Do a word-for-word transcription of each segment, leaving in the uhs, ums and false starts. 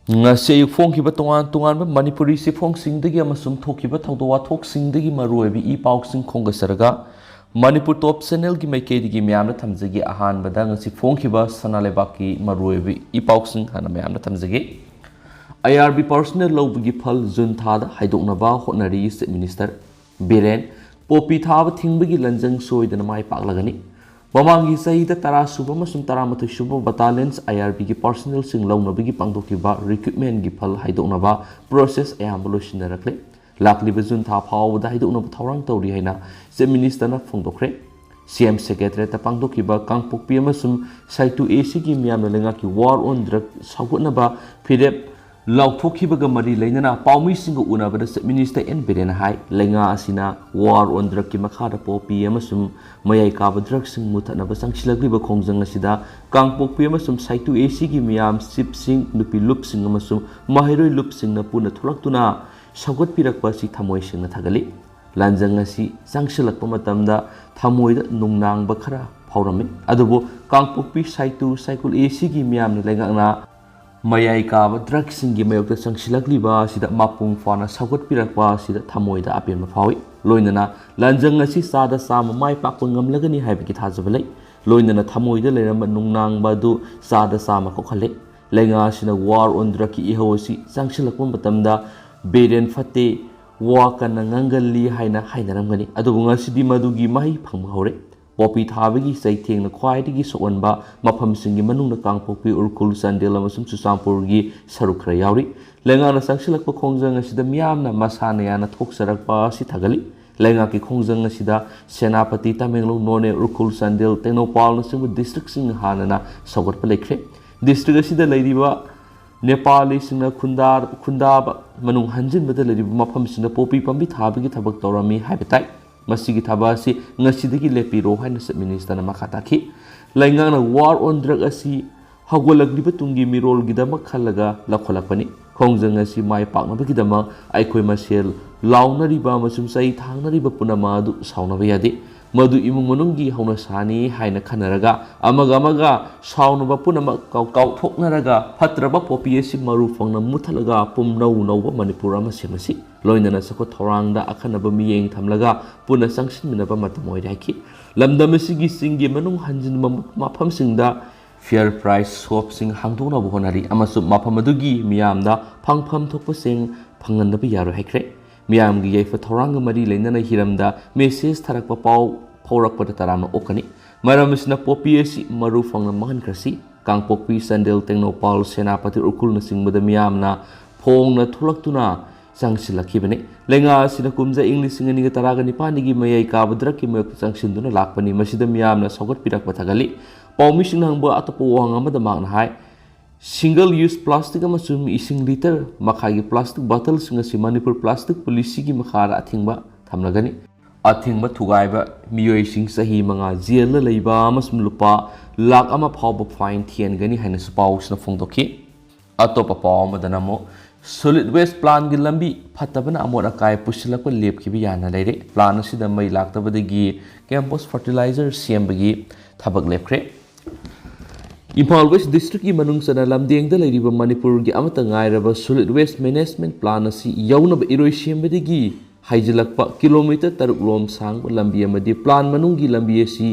ꯉꯁꯤ ꯑꯌꯨꯛ ꯐꯣꯡꯈꯤꯕ ꯇꯣꯉꯥꯟ ꯇꯣꯉꯥꯟꯕ ꯃꯅꯤꯄꯨꯔꯤ ꯆꯦꯐꯣꯡꯁꯤꯡꯗꯒꯤ ꯑꯃꯁꯨꯡ ꯊꯣꯛꯈꯤꯕ ꯊꯧꯗꯣꯛ ꯋꯥꯊꯣꯛꯁꯤꯡꯗꯒꯤ ꯃꯔꯨꯑꯣꯏꯕ ꯏ ꯄꯥꯎꯁꯤꯡ ꯈꯣꯝꯒꯠꯆꯔꯒ, ꯃꯅꯤꯄꯨꯔ ꯇꯣꯞ ꯆꯦꯅꯦꯜꯒꯤ ꯃꯥꯏꯀꯩꯗꯒꯤ ꯃꯌꯥꯝꯗ ꯊꯝꯖꯒꯦ꯫ ꯑꯍꯥꯟꯕꯗ ꯉꯁꯤ ꯐꯣꯡꯈꯤꯕ ꯁꯅꯥ ꯂꯩꯕꯥꯛꯀꯤ ꯃꯔꯨꯑꯣꯏꯕ ꯏ ꯄꯥꯎꯁꯤꯡ ꯍꯥꯟꯅ ꯃꯌꯥꯝꯗ ꯊꯝꯖꯒꯦ꯫ ꯑꯥꯏ ꯑꯥꯔ ꯕꯤ ꯄꯔꯁꯣꯅꯦꯜ ꯂꯧꯕꯒꯤ ꯐꯜ ꯖꯨꯟ ꯊꯥꯗ ꯍꯥꯏꯗꯣꯛꯅꯕ ꯍꯣꯠꯅꯔꯤ ꯆꯤꯐ ꯃꯤꯅꯤꯁꯇꯔ ꯕꯤꯔꯦꯟ꯫ ꯄꯣꯄꯤ ꯊꯥꯕ ꯊꯤꯡꯕꯒꯤ ꯂꯟꯖꯪ ꯁꯣꯏꯗꯅ ꯃꯥꯏ ꯄꯥꯛꯂꯒꯅꯤ꯫ ꯃꯃꯥꯡꯒꯤ ꯆꯍꯤꯗ ꯇꯔꯥ ꯁꯨꯕ ꯑꯃꯁꯨꯡ ꯇꯔꯥꯃꯥꯊꯣꯏ ꯁꯨꯕ ꯕꯇꯥꯂꯤꯌꯟꯁ ꯑꯥꯏ ꯑꯥꯔ ꯕꯤꯒꯤ ꯄꯔꯁꯣꯅꯦꯜꯁꯤꯡ ꯂꯧꯅꯕꯒꯤ ꯄꯥꯡꯊꯣꯛꯈꯤꯕ ꯔꯤꯀ꯭ꯔꯨꯠꯃꯦꯟꯒꯤ ꯐꯜ ꯍꯥꯏꯗꯣꯛꯅꯕ ꯄ꯭ꯔꯣꯁꯦꯁ ꯑꯌꯥꯝꯕ ꯂꯣꯏꯁꯤꯟꯅꯔꯛꯂꯦ꯫ ꯂꯥꯛꯂꯤꯕ ꯖꯨꯟ ꯊꯥ ꯐꯥꯎꯕꯗ ꯍꯥꯏꯗꯣꯛꯅꯕ ꯊꯧꯔꯥꯡ ꯇꯧꯔꯤ ꯍꯥꯏꯅ ꯆꯤꯐ ꯃꯤꯅꯤꯁꯇꯔꯅ ꯐꯣꯡꯗꯣꯛꯈ꯭ꯔꯦ꯫ ꯁꯤ ꯑꯦꯝ ꯁꯦꯀ꯭ꯔꯦꯇꯔꯤꯌꯦꯠꯇ ꯄꯥꯡꯊꯣꯛꯈꯤꯕ ꯀꯥꯡꯄꯣꯛꯄꯤ ꯑꯃꯁꯨꯡ ꯁꯥꯏꯇꯨ ꯑꯦ ꯁꯤꯒꯤ ꯃꯤꯌꯥꯝꯅ ꯂꯩꯉꯥꯛꯀꯤ ꯋꯥꯔ ꯑꯣꯟ ꯗ꯭ꯔꯒ ꯁꯧꯒꯠꯅꯕ ꯐꯤꯔꯦꯞ ꯂꯥꯎꯊꯣꯛꯈꯤꯕꯒ ꯃꯔꯤ ꯂꯩꯅꯅ ꯄꯥꯎꯃꯤꯁꯤꯡꯒ ꯎꯅꯕꯗ ꯆꯤꯐ ꯃꯤꯅꯤꯁꯇꯔ ꯑꯦꯟ ꯕꯤꯔꯦꯟꯅ ꯍꯥꯏ, ꯂꯩꯉꯥꯛ ꯑꯁꯤꯅ ꯋꯥꯔ ꯑꯣꯟ ꯗ꯭ꯔꯒꯀꯤ ꯃꯈꯥꯗ ꯄꯣꯄꯤ ꯑꯃꯁꯨꯡ ꯃꯌꯥꯏ ꯀꯥꯕ ꯗ꯭ꯔꯒꯁꯤꯡ ꯃꯨꯊꯠꯅꯕ ꯆꯪꯁꯤꯜꯂꯛꯂꯤꯕ ꯈꯣꯡꯖꯪ ꯑꯁꯤꯗ ꯀꯥꯡꯄꯣꯛꯄꯤ ꯑꯃꯁꯨꯡ ꯁꯥꯏꯇꯨ ꯑꯦ ꯁꯤꯒꯤ ꯃꯤꯌꯥꯝ, ꯆꯤꯐꯁꯤꯡ, ꯅꯨꯄꯤ ꯂꯨꯞꯁꯤꯡ ꯑꯃꯁꯨꯡ ꯃꯍꯩꯔꯣꯏ ꯂꯨꯞꯁꯤꯡꯅ ꯄꯨꯟꯅ ꯊꯣꯛꯂꯛꯇꯨꯅ ꯁꯧꯒꯠꯄꯤꯔꯛꯄ ꯑꯁꯤ ꯊꯃꯣꯏ ꯁꯦꯡꯅ ꯊꯥꯒꯠꯂꯤ꯫ ꯂꯥꯟꯖꯪ ꯑꯁꯤ ꯆꯪꯁꯤꯜꯂꯛꯄ ꯃꯇꯝꯗ ꯊꯃꯣꯏꯗ ꯅꯨꯡꯅꯥꯡꯕ ꯈꯔ ꯐꯥꯎꯔꯝꯃꯤ, ꯑꯗꯨꯕꯨ ꯀꯥꯡꯄꯣꯛꯄꯤ ꯁꯥꯏꯇꯨ ꯁꯥꯏꯀꯨꯜ ꯑꯦ ꯁꯤꯒꯤ ꯃꯤꯌꯥꯝꯅ ꯂꯩꯉꯥꯛꯅ ꯃꯌꯥꯏ ꯀꯥꯕ ꯗ꯭ꯔꯒꯁꯤꯡꯒꯤ ꯃꯥꯌꯣꯛꯇ ꯆꯪꯁꯤꯜꯂꯛꯂꯤꯕ ꯑꯁꯤꯗ ꯃꯄꯨꯡ ꯐꯥꯅ ꯁꯧꯒꯠꯄꯤꯔꯛꯄ ꯑꯁꯤꯗ ꯊꯃꯣꯏꯗ ꯑꯄꯦꯟꯕ ꯐꯥꯎꯏ꯫ ꯂꯣꯏꯅꯅ ꯂꯥꯟꯖꯪ ꯑꯁꯤ ꯆꯥꯗ ꯆꯥꯝꯃ ꯃꯥꯏ ꯄꯥꯛꯄ ꯉꯝꯂꯒꯅꯤ ꯍꯥꯏꯕꯒꯤ ꯊꯥꯖꯕ ꯂꯩ꯫ ꯂꯣꯏꯅꯅ ꯊꯃꯣꯏꯗ ꯂꯩꯔꯝꯕ ꯅꯨꯡꯅꯥꯡꯕ ꯑꯗꯨ ꯆꯥꯗ ꯆꯥꯝꯃ ꯀꯣꯛꯍꯜꯂꯦ꯫ ꯂꯩꯉꯥꯛ ꯑꯁꯤꯅ ꯋꯥꯔ ꯑꯣꯟ ꯗ꯭ꯔꯒꯀꯤ ꯏꯍꯧ ꯑꯁꯤ ꯆꯪꯁꯤꯜꯂꯛꯄ ꯃꯇꯝꯗ ꯕꯤꯔꯦꯟ ꯐꯠꯇꯦ, ꯋꯥ ꯀꯟꯅ ꯉꯥꯡꯒꯜꯂꯤ ꯍꯥꯏꯅ ꯍꯥꯏꯅꯔꯝꯒꯅꯤ, ꯑꯗꯨꯕꯨ ꯉꯁꯤꯗꯤ ꯃꯗꯨꯒꯤ ꯃꯍꯩ ꯐꯪꯕ ꯍꯧꯔꯦ꯫ ꯄꯣꯄꯤ ꯊꯥꯕꯒꯤ ꯆꯩꯊꯦꯡꯅ ꯈ꯭ꯋꯥꯏꯗꯒꯤ ꯁꯣꯛꯍꯟꯕ ꯃꯐꯝꯁꯤꯡꯒꯤ ꯃꯅꯨꯡꯗ ꯀꯥꯡꯄꯣꯛꯄꯤ, ꯎꯈ꯭ꯔꯨꯜ, ꯆꯥꯟꯗꯦꯜ ꯑꯃꯁꯨꯡ ꯆꯨꯔꯆꯥꯟꯄꯨꯔꯒꯤ ꯁꯔꯨꯛ ꯈꯔ ꯌꯥꯎꯔꯤ꯫ ꯂꯩꯉꯥꯛꯅ ꯆꯪꯁꯤꯜꯂꯛꯄ ꯈꯣꯡꯖꯪ ꯑꯁꯤꯗ ꯃꯤꯌꯥꯝꯅ ꯃꯁꯥꯅ ꯌꯥꯅ ꯊꯣꯛꯆꯔꯛꯄ ꯑꯁꯤ ꯊꯥꯒꯠꯂꯤ꯫ ꯂꯩꯉꯥꯛꯀꯤ ꯈꯣꯡꯖꯪ ꯑꯁꯤꯗ ꯁꯦꯅꯥꯄꯇꯤ, ꯇꯃꯦꯡꯂꯣꯡ, ꯅꯣꯅꯦ, ꯎꯈ꯭ꯔꯨꯜ, ꯆꯥꯟꯗꯦꯜ, ꯇꯦꯡꯅꯧꯄꯥꯜꯅꯆꯤꯡꯕ ꯗꯤꯁꯇ꯭ꯔꯤꯛꯁꯤꯡ ꯍꯥꯟꯅꯅ ꯁꯧꯒꯠꯄ ꯂꯩꯈ꯭ꯔꯦ꯫ ꯗꯤꯁꯇ꯭ꯔꯤꯛ ꯑꯁꯤꯗ ꯂꯩꯔꯤꯕ ꯅꯦꯄꯥꯂꯤꯁꯤꯡꯅ ꯈꯨꯟꯗꯥ-, ꯈꯨꯟꯗꯥꯕ ꯃꯅꯨꯡ ꯍꯟꯖꯤꯟꯕꯗ ꯂꯩꯔꯤꯕ ꯃꯐꯝꯁꯤꯡꯗ ꯄꯣꯄꯤ ꯄꯥꯝꯕꯤ ꯊꯥꯕꯒꯤ ꯊꯕꯛ ꯇꯧꯔꯝꯃꯤ ꯍꯥꯏꯕ ꯇꯥꯏ꯫ ꯃꯁꯤꯒꯤ ꯊꯕꯛ ꯑꯁꯤ ꯉꯁꯤꯗꯒꯤ ꯂꯦꯞꯄꯤꯔꯣ ꯍꯥꯏꯅ ꯆꯤꯐ ꯃꯤꯅꯤꯁꯇꯔꯅ ꯃꯈꯥ ꯇꯥꯈꯤ꯫ ꯂꯩꯉꯥꯛꯅ ꯋꯥꯔ ꯑꯣꯟ ꯗ꯭ꯔꯒ ꯑꯁꯤ ꯍꯧꯒꯠꯂꯛꯂꯤꯕ ꯇꯨꯡꯒꯤ ꯃꯤꯔꯣꯜꯒꯤꯗꯃꯛ ꯈꯜꯂꯒ ꯂꯧꯈꯠꯂꯛꯄꯅꯤ꯫ ꯈꯣꯡꯖꯪ ꯑꯁꯤ ꯃꯥꯏ ꯄꯥꯛꯅꯕꯒꯤꯗꯃꯛ ꯑꯩꯈꯣꯏ ꯃꯁꯦꯜ ꯂꯥꯎꯅꯔꯤꯕ ꯑꯃꯁꯨꯡ ꯆꯩ ꯊꯥꯡꯅꯔꯤꯕ ꯄꯨꯝꯅꯃꯛ ꯑꯗꯨ ꯁꯥꯎꯅꯕ ꯌꯥꯗꯦ꯫ ꯃꯗꯨ ꯏꯃꯨꯡ ꯃꯅꯨꯡꯒꯤ ꯍꯧꯅꯁꯥꯅꯤ ꯍꯥꯏꯅ ꯈꯟꯅꯔꯒ, ꯑꯃꯒ ꯑꯃꯒ ꯁꯥꯎꯅꯕ ꯄꯨꯝꯅꯃꯛ ꯀꯥꯎ-, ꯀꯥꯎꯊꯣꯛꯅꯔꯒ, ꯐꯠꯇ꯭ꯔꯕ ꯄꯣꯄꯤ ꯑꯁꯤ ꯃꯔꯨ ꯐꯪꯅ ꯃꯨꯠꯊꯠꯂꯒ ꯄꯨꯝꯅꯧ ꯅꯧꯕ ꯃꯅꯤꯄꯨꯔ ꯑꯃ ꯁꯦꯝꯃꯁꯤ꯫ ꯂꯣꯏꯅꯅ ꯆꯥꯎꯈꯠ ꯊꯧꯔꯥꯡꯗ ꯑꯈꯟꯅꯕ ꯃꯤꯠꯌꯦꯡ ꯊꯝꯂꯒ ꯄꯨꯟꯅ ꯆꯪꯁꯤꯟꯃꯤꯟꯅꯕ ꯃꯇꯝ ꯑꯣꯏꯔꯦ ꯍꯥꯏꯈꯤ꯫ ꯂꯝꯗꯝ ꯑꯁꯤꯒꯤ ꯆꯤꯡꯒꯤ ꯃꯅꯨꯡ ꯍꯟꯖꯤꯟꯕ ꯃꯐꯝꯁꯤꯡꯗ fair price shopꯁꯤꯡ ꯍꯥꯡꯗꯣꯛꯅꯕ ꯍꯣꯠꯅꯔꯤ ꯑꯃꯁꯨꯡ ꯃꯐꯝ ꯑꯗꯨꯒꯤ ꯃꯤꯌꯥꯝꯗ ꯐꯪꯐꯝ ꯊꯣꯛꯄꯁꯤꯡ ꯐꯪꯍꯟꯗꯕ ꯌꯥꯔꯣꯏ ꯍꯥꯏꯈ꯭ꯔꯦ꯫ ꯃꯤꯌꯥꯝꯒꯤ ꯌꯥꯏꯐ ꯊꯧꯔꯥꯡꯒ ꯃꯔꯤ ꯂꯩꯅꯅ ꯍꯤꯔꯝꯗ message ꯊꯥꯔꯛꯄ ꯄꯥꯎ ꯐꯥꯎꯔꯛꯄꯗ ꯇꯔꯥꯝꯅ ꯑꯣꯛꯀꯅꯤ꯫ ꯃꯔꯝ ꯑꯁꯤꯅ ꯄꯣꯄꯤ ꯑꯁꯤ ꯃꯔꯨ ꯐꯪꯅ ꯃꯥꯡꯍꯟꯈ꯭ꯔꯁꯤ꯫ ꯀꯥꯡꯄꯣꯛꯄꯤ, ꯆꯥꯟꯗꯦꯜ, ꯇꯦꯡꯅꯧꯄꯜ, ꯁꯦꯅꯥꯄꯇꯤ, ꯎꯈ꯭ꯔꯨꯜꯅꯆꯤꯡꯕꯗ ꯃꯤꯌꯥꯝꯅ ꯐꯣꯡꯅ ꯊꯣꯛꯂꯛꯇꯨꯅ ꯆꯪꯁꯤꯜꯂꯛꯈꯤꯕꯅꯤ꯫ ꯂꯩꯉꯥꯛ ꯑꯁꯤꯅ ꯀꯨꯝꯖꯥ ꯏꯪ ꯂꯤꯁꯤꯡ ꯑꯅꯤꯒ ꯇꯔꯥꯒ ꯅꯤꯄꯥꯟꯗꯒꯤ ꯃꯌꯥꯏ ꯀꯥꯕ drugꯀꯤ ꯃꯥꯌꯣꯛꯇ ꯆꯪꯁꯤꯟꯗꯨꯅ ꯂꯥꯛꯄꯅꯤ꯫ ꯃꯁꯤꯗ ꯃꯤꯌꯥꯝꯅ ꯁꯧꯒꯠꯄꯤꯔꯛꯄ ꯊꯥꯒꯠꯂꯤ꯫ ꯄꯥꯎꯃꯤꯁꯤꯡꯅ ꯍꯪꯕ ꯑꯇꯣꯞꯄ ꯋꯥꯍꯪ ꯑꯃꯗ ꯃꯍꯥꯛꯅ ꯍꯥꯏ, single use plastic ꯑꯃꯁꯨꯡ ꯏꯁꯤꯡ litre ꯃꯈꯥꯏꯒꯤ plastic bottleꯁꯤꯡ ꯑꯁꯤ ꯃꯅꯤꯄꯨꯔ plastic policyꯒꯤ ꯃꯈꯥꯗ ꯑꯊꯤꯡꯕ ꯊꯝꯂꯒꯅꯤ꯫ ꯑꯊꯤꯡꯕ ꯊꯨꯒꯥꯏꯕ ꯃꯤꯑꯣꯏꯁꯤꯡ ꯆꯍꯤ ꯃꯉꯥ ꯖꯦꯜꯗ ꯂꯩꯕ ꯑꯃꯁꯨꯡ ꯂꯨꯄꯥ ꯂꯥꯈ ꯑꯃ ꯐꯥꯎꯕ fine ꯊꯤꯍꯟꯒꯅꯤ ꯍꯥꯏꯅꯁꯨ ꯄꯥꯎꯁꯤꯅ ꯐꯣꯡꯗꯣꯛꯈꯤ꯫ ꯑꯇꯣꯞꯄ ꯄꯥꯎ ꯑꯃꯗꯅ ꯑꯃꯨꯛ solid waste plantꯒꯤ ꯂꯝꯕꯤ ꯐꯠꯇꯕꯅ ꯑꯃꯣꯠ ꯑꯀꯥꯏ ꯄꯨꯁꯤꯜꯂꯛꯄ ꯂꯦꯞꯈꯤꯕ ꯌꯥꯅ ꯂꯩꯔꯦ꯫ Plant ꯑꯁꯤꯗ ꯃꯩ ꯂꯥꯛꯇꯕꯗꯒꯤ campus fertilizer ꯁꯦꯝꯕꯒꯤ ꯊꯕꯛ ꯂꯦꯞꯈ꯭ꯔꯦ꯫ ꯏꯝꯐꯥꯜ West Districtꯀꯤ ꯃꯅꯨꯡ ꯆꯟꯅ ꯂꯝꯗꯦꯡꯗ ꯂꯩꯔꯤꯕ ꯃꯅꯤꯄꯨꯔꯒꯤ ꯑꯃꯠꯇ ꯉꯥꯏꯔꯕ solid waste management plant ꯑꯁꯤ ꯌꯧꯅꯕ ꯏꯔꯣꯏꯁꯦꯝꯕꯗꯒꯤ ꯍꯩꯖꯤꯜꯂꯛꯄ kilometre ꯇꯔꯨꯛ ꯔꯣꯝ ꯁꯥꯡꯕ ꯂꯝꯕꯤ ꯑꯃꯗꯤ plant ꯃꯅꯨꯡꯒꯤ ꯂꯝꯕꯤ ꯑꯁꯤ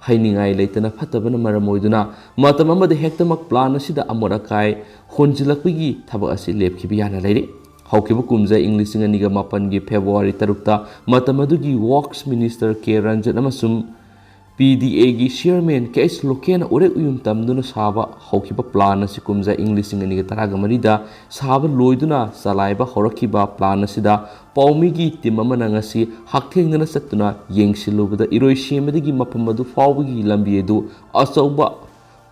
ꯍꯩꯅꯤꯡꯉꯥꯏ ꯂꯩꯇꯅ ꯐꯠꯇꯕꯅ ꯃꯔꯝ ꯑꯣꯏꯗꯨꯅ ꯃꯇꯝ ꯑꯃꯗ ꯍꯦꯛꯇꯃꯛ plant ꯑꯁꯤꯗ ꯑꯃꯣꯠ ꯑꯀꯥꯏ ꯍꯣꯟꯖꯤꯜꯂꯛꯄꯒꯤ ꯊꯕꯛ ꯑꯁꯤ ꯂꯦꯞꯈꯤꯕ ꯌꯥꯅ ꯂꯩꯔꯤ꯫ ꯍꯧꯈꯤꯕ ꯀꯨꯝꯖꯥ ꯏꯪ ꯂꯤꯁꯤꯡ ꯑꯅꯤꯒ ꯃꯥꯄꯟꯒꯤ February ꯇꯔꯨꯛꯇ ꯃꯇꯝ ꯑꯗꯨꯒꯤ Works Minister ꯀꯦ ꯔꯟꯖꯟ ꯑꯃꯁꯨꯡ PDAꯒꯤ Chairman ꯀꯦ ꯑꯩꯆ ꯂꯣꯀꯦꯟꯅ ꯎꯔꯦꯛ ꯎꯌꯨꯡ ꯇꯝꯗꯨꯅ ꯁꯥꯕ ꯍꯧꯈꯤꯕ plant ꯑꯁꯤ ꯀꯨꯝꯖꯥ ꯏꯪ ꯂꯤꯁꯤꯡ ꯑꯅꯤꯒ ꯇꯔꯥꯒ ꯃꯔꯤꯗ ꯁꯥꯕ ꯂꯣꯏꯗꯨꯅ ꯆꯂꯥꯏꯕ ꯍꯧꯔꯛꯈꯤꯕ plant ꯑꯁꯤꯗ ꯄꯥꯎꯃꯤꯒꯤ team ꯑꯃꯅ ꯉꯁꯤ ꯍꯛꯊꯦꯡꯅꯅ ꯆꯠꯇꯨꯅ ꯌꯦꯡꯁꯤꯜꯂꯨꯕꯗ ꯏꯔꯣꯏꯁꯦꯝꯕꯗꯒꯤ ꯃꯐꯝ ꯑꯗꯨ ꯐꯥꯎꯕꯒꯤ ꯂꯝꯕꯤ ꯑꯗꯨ ꯑꯆꯧꯕ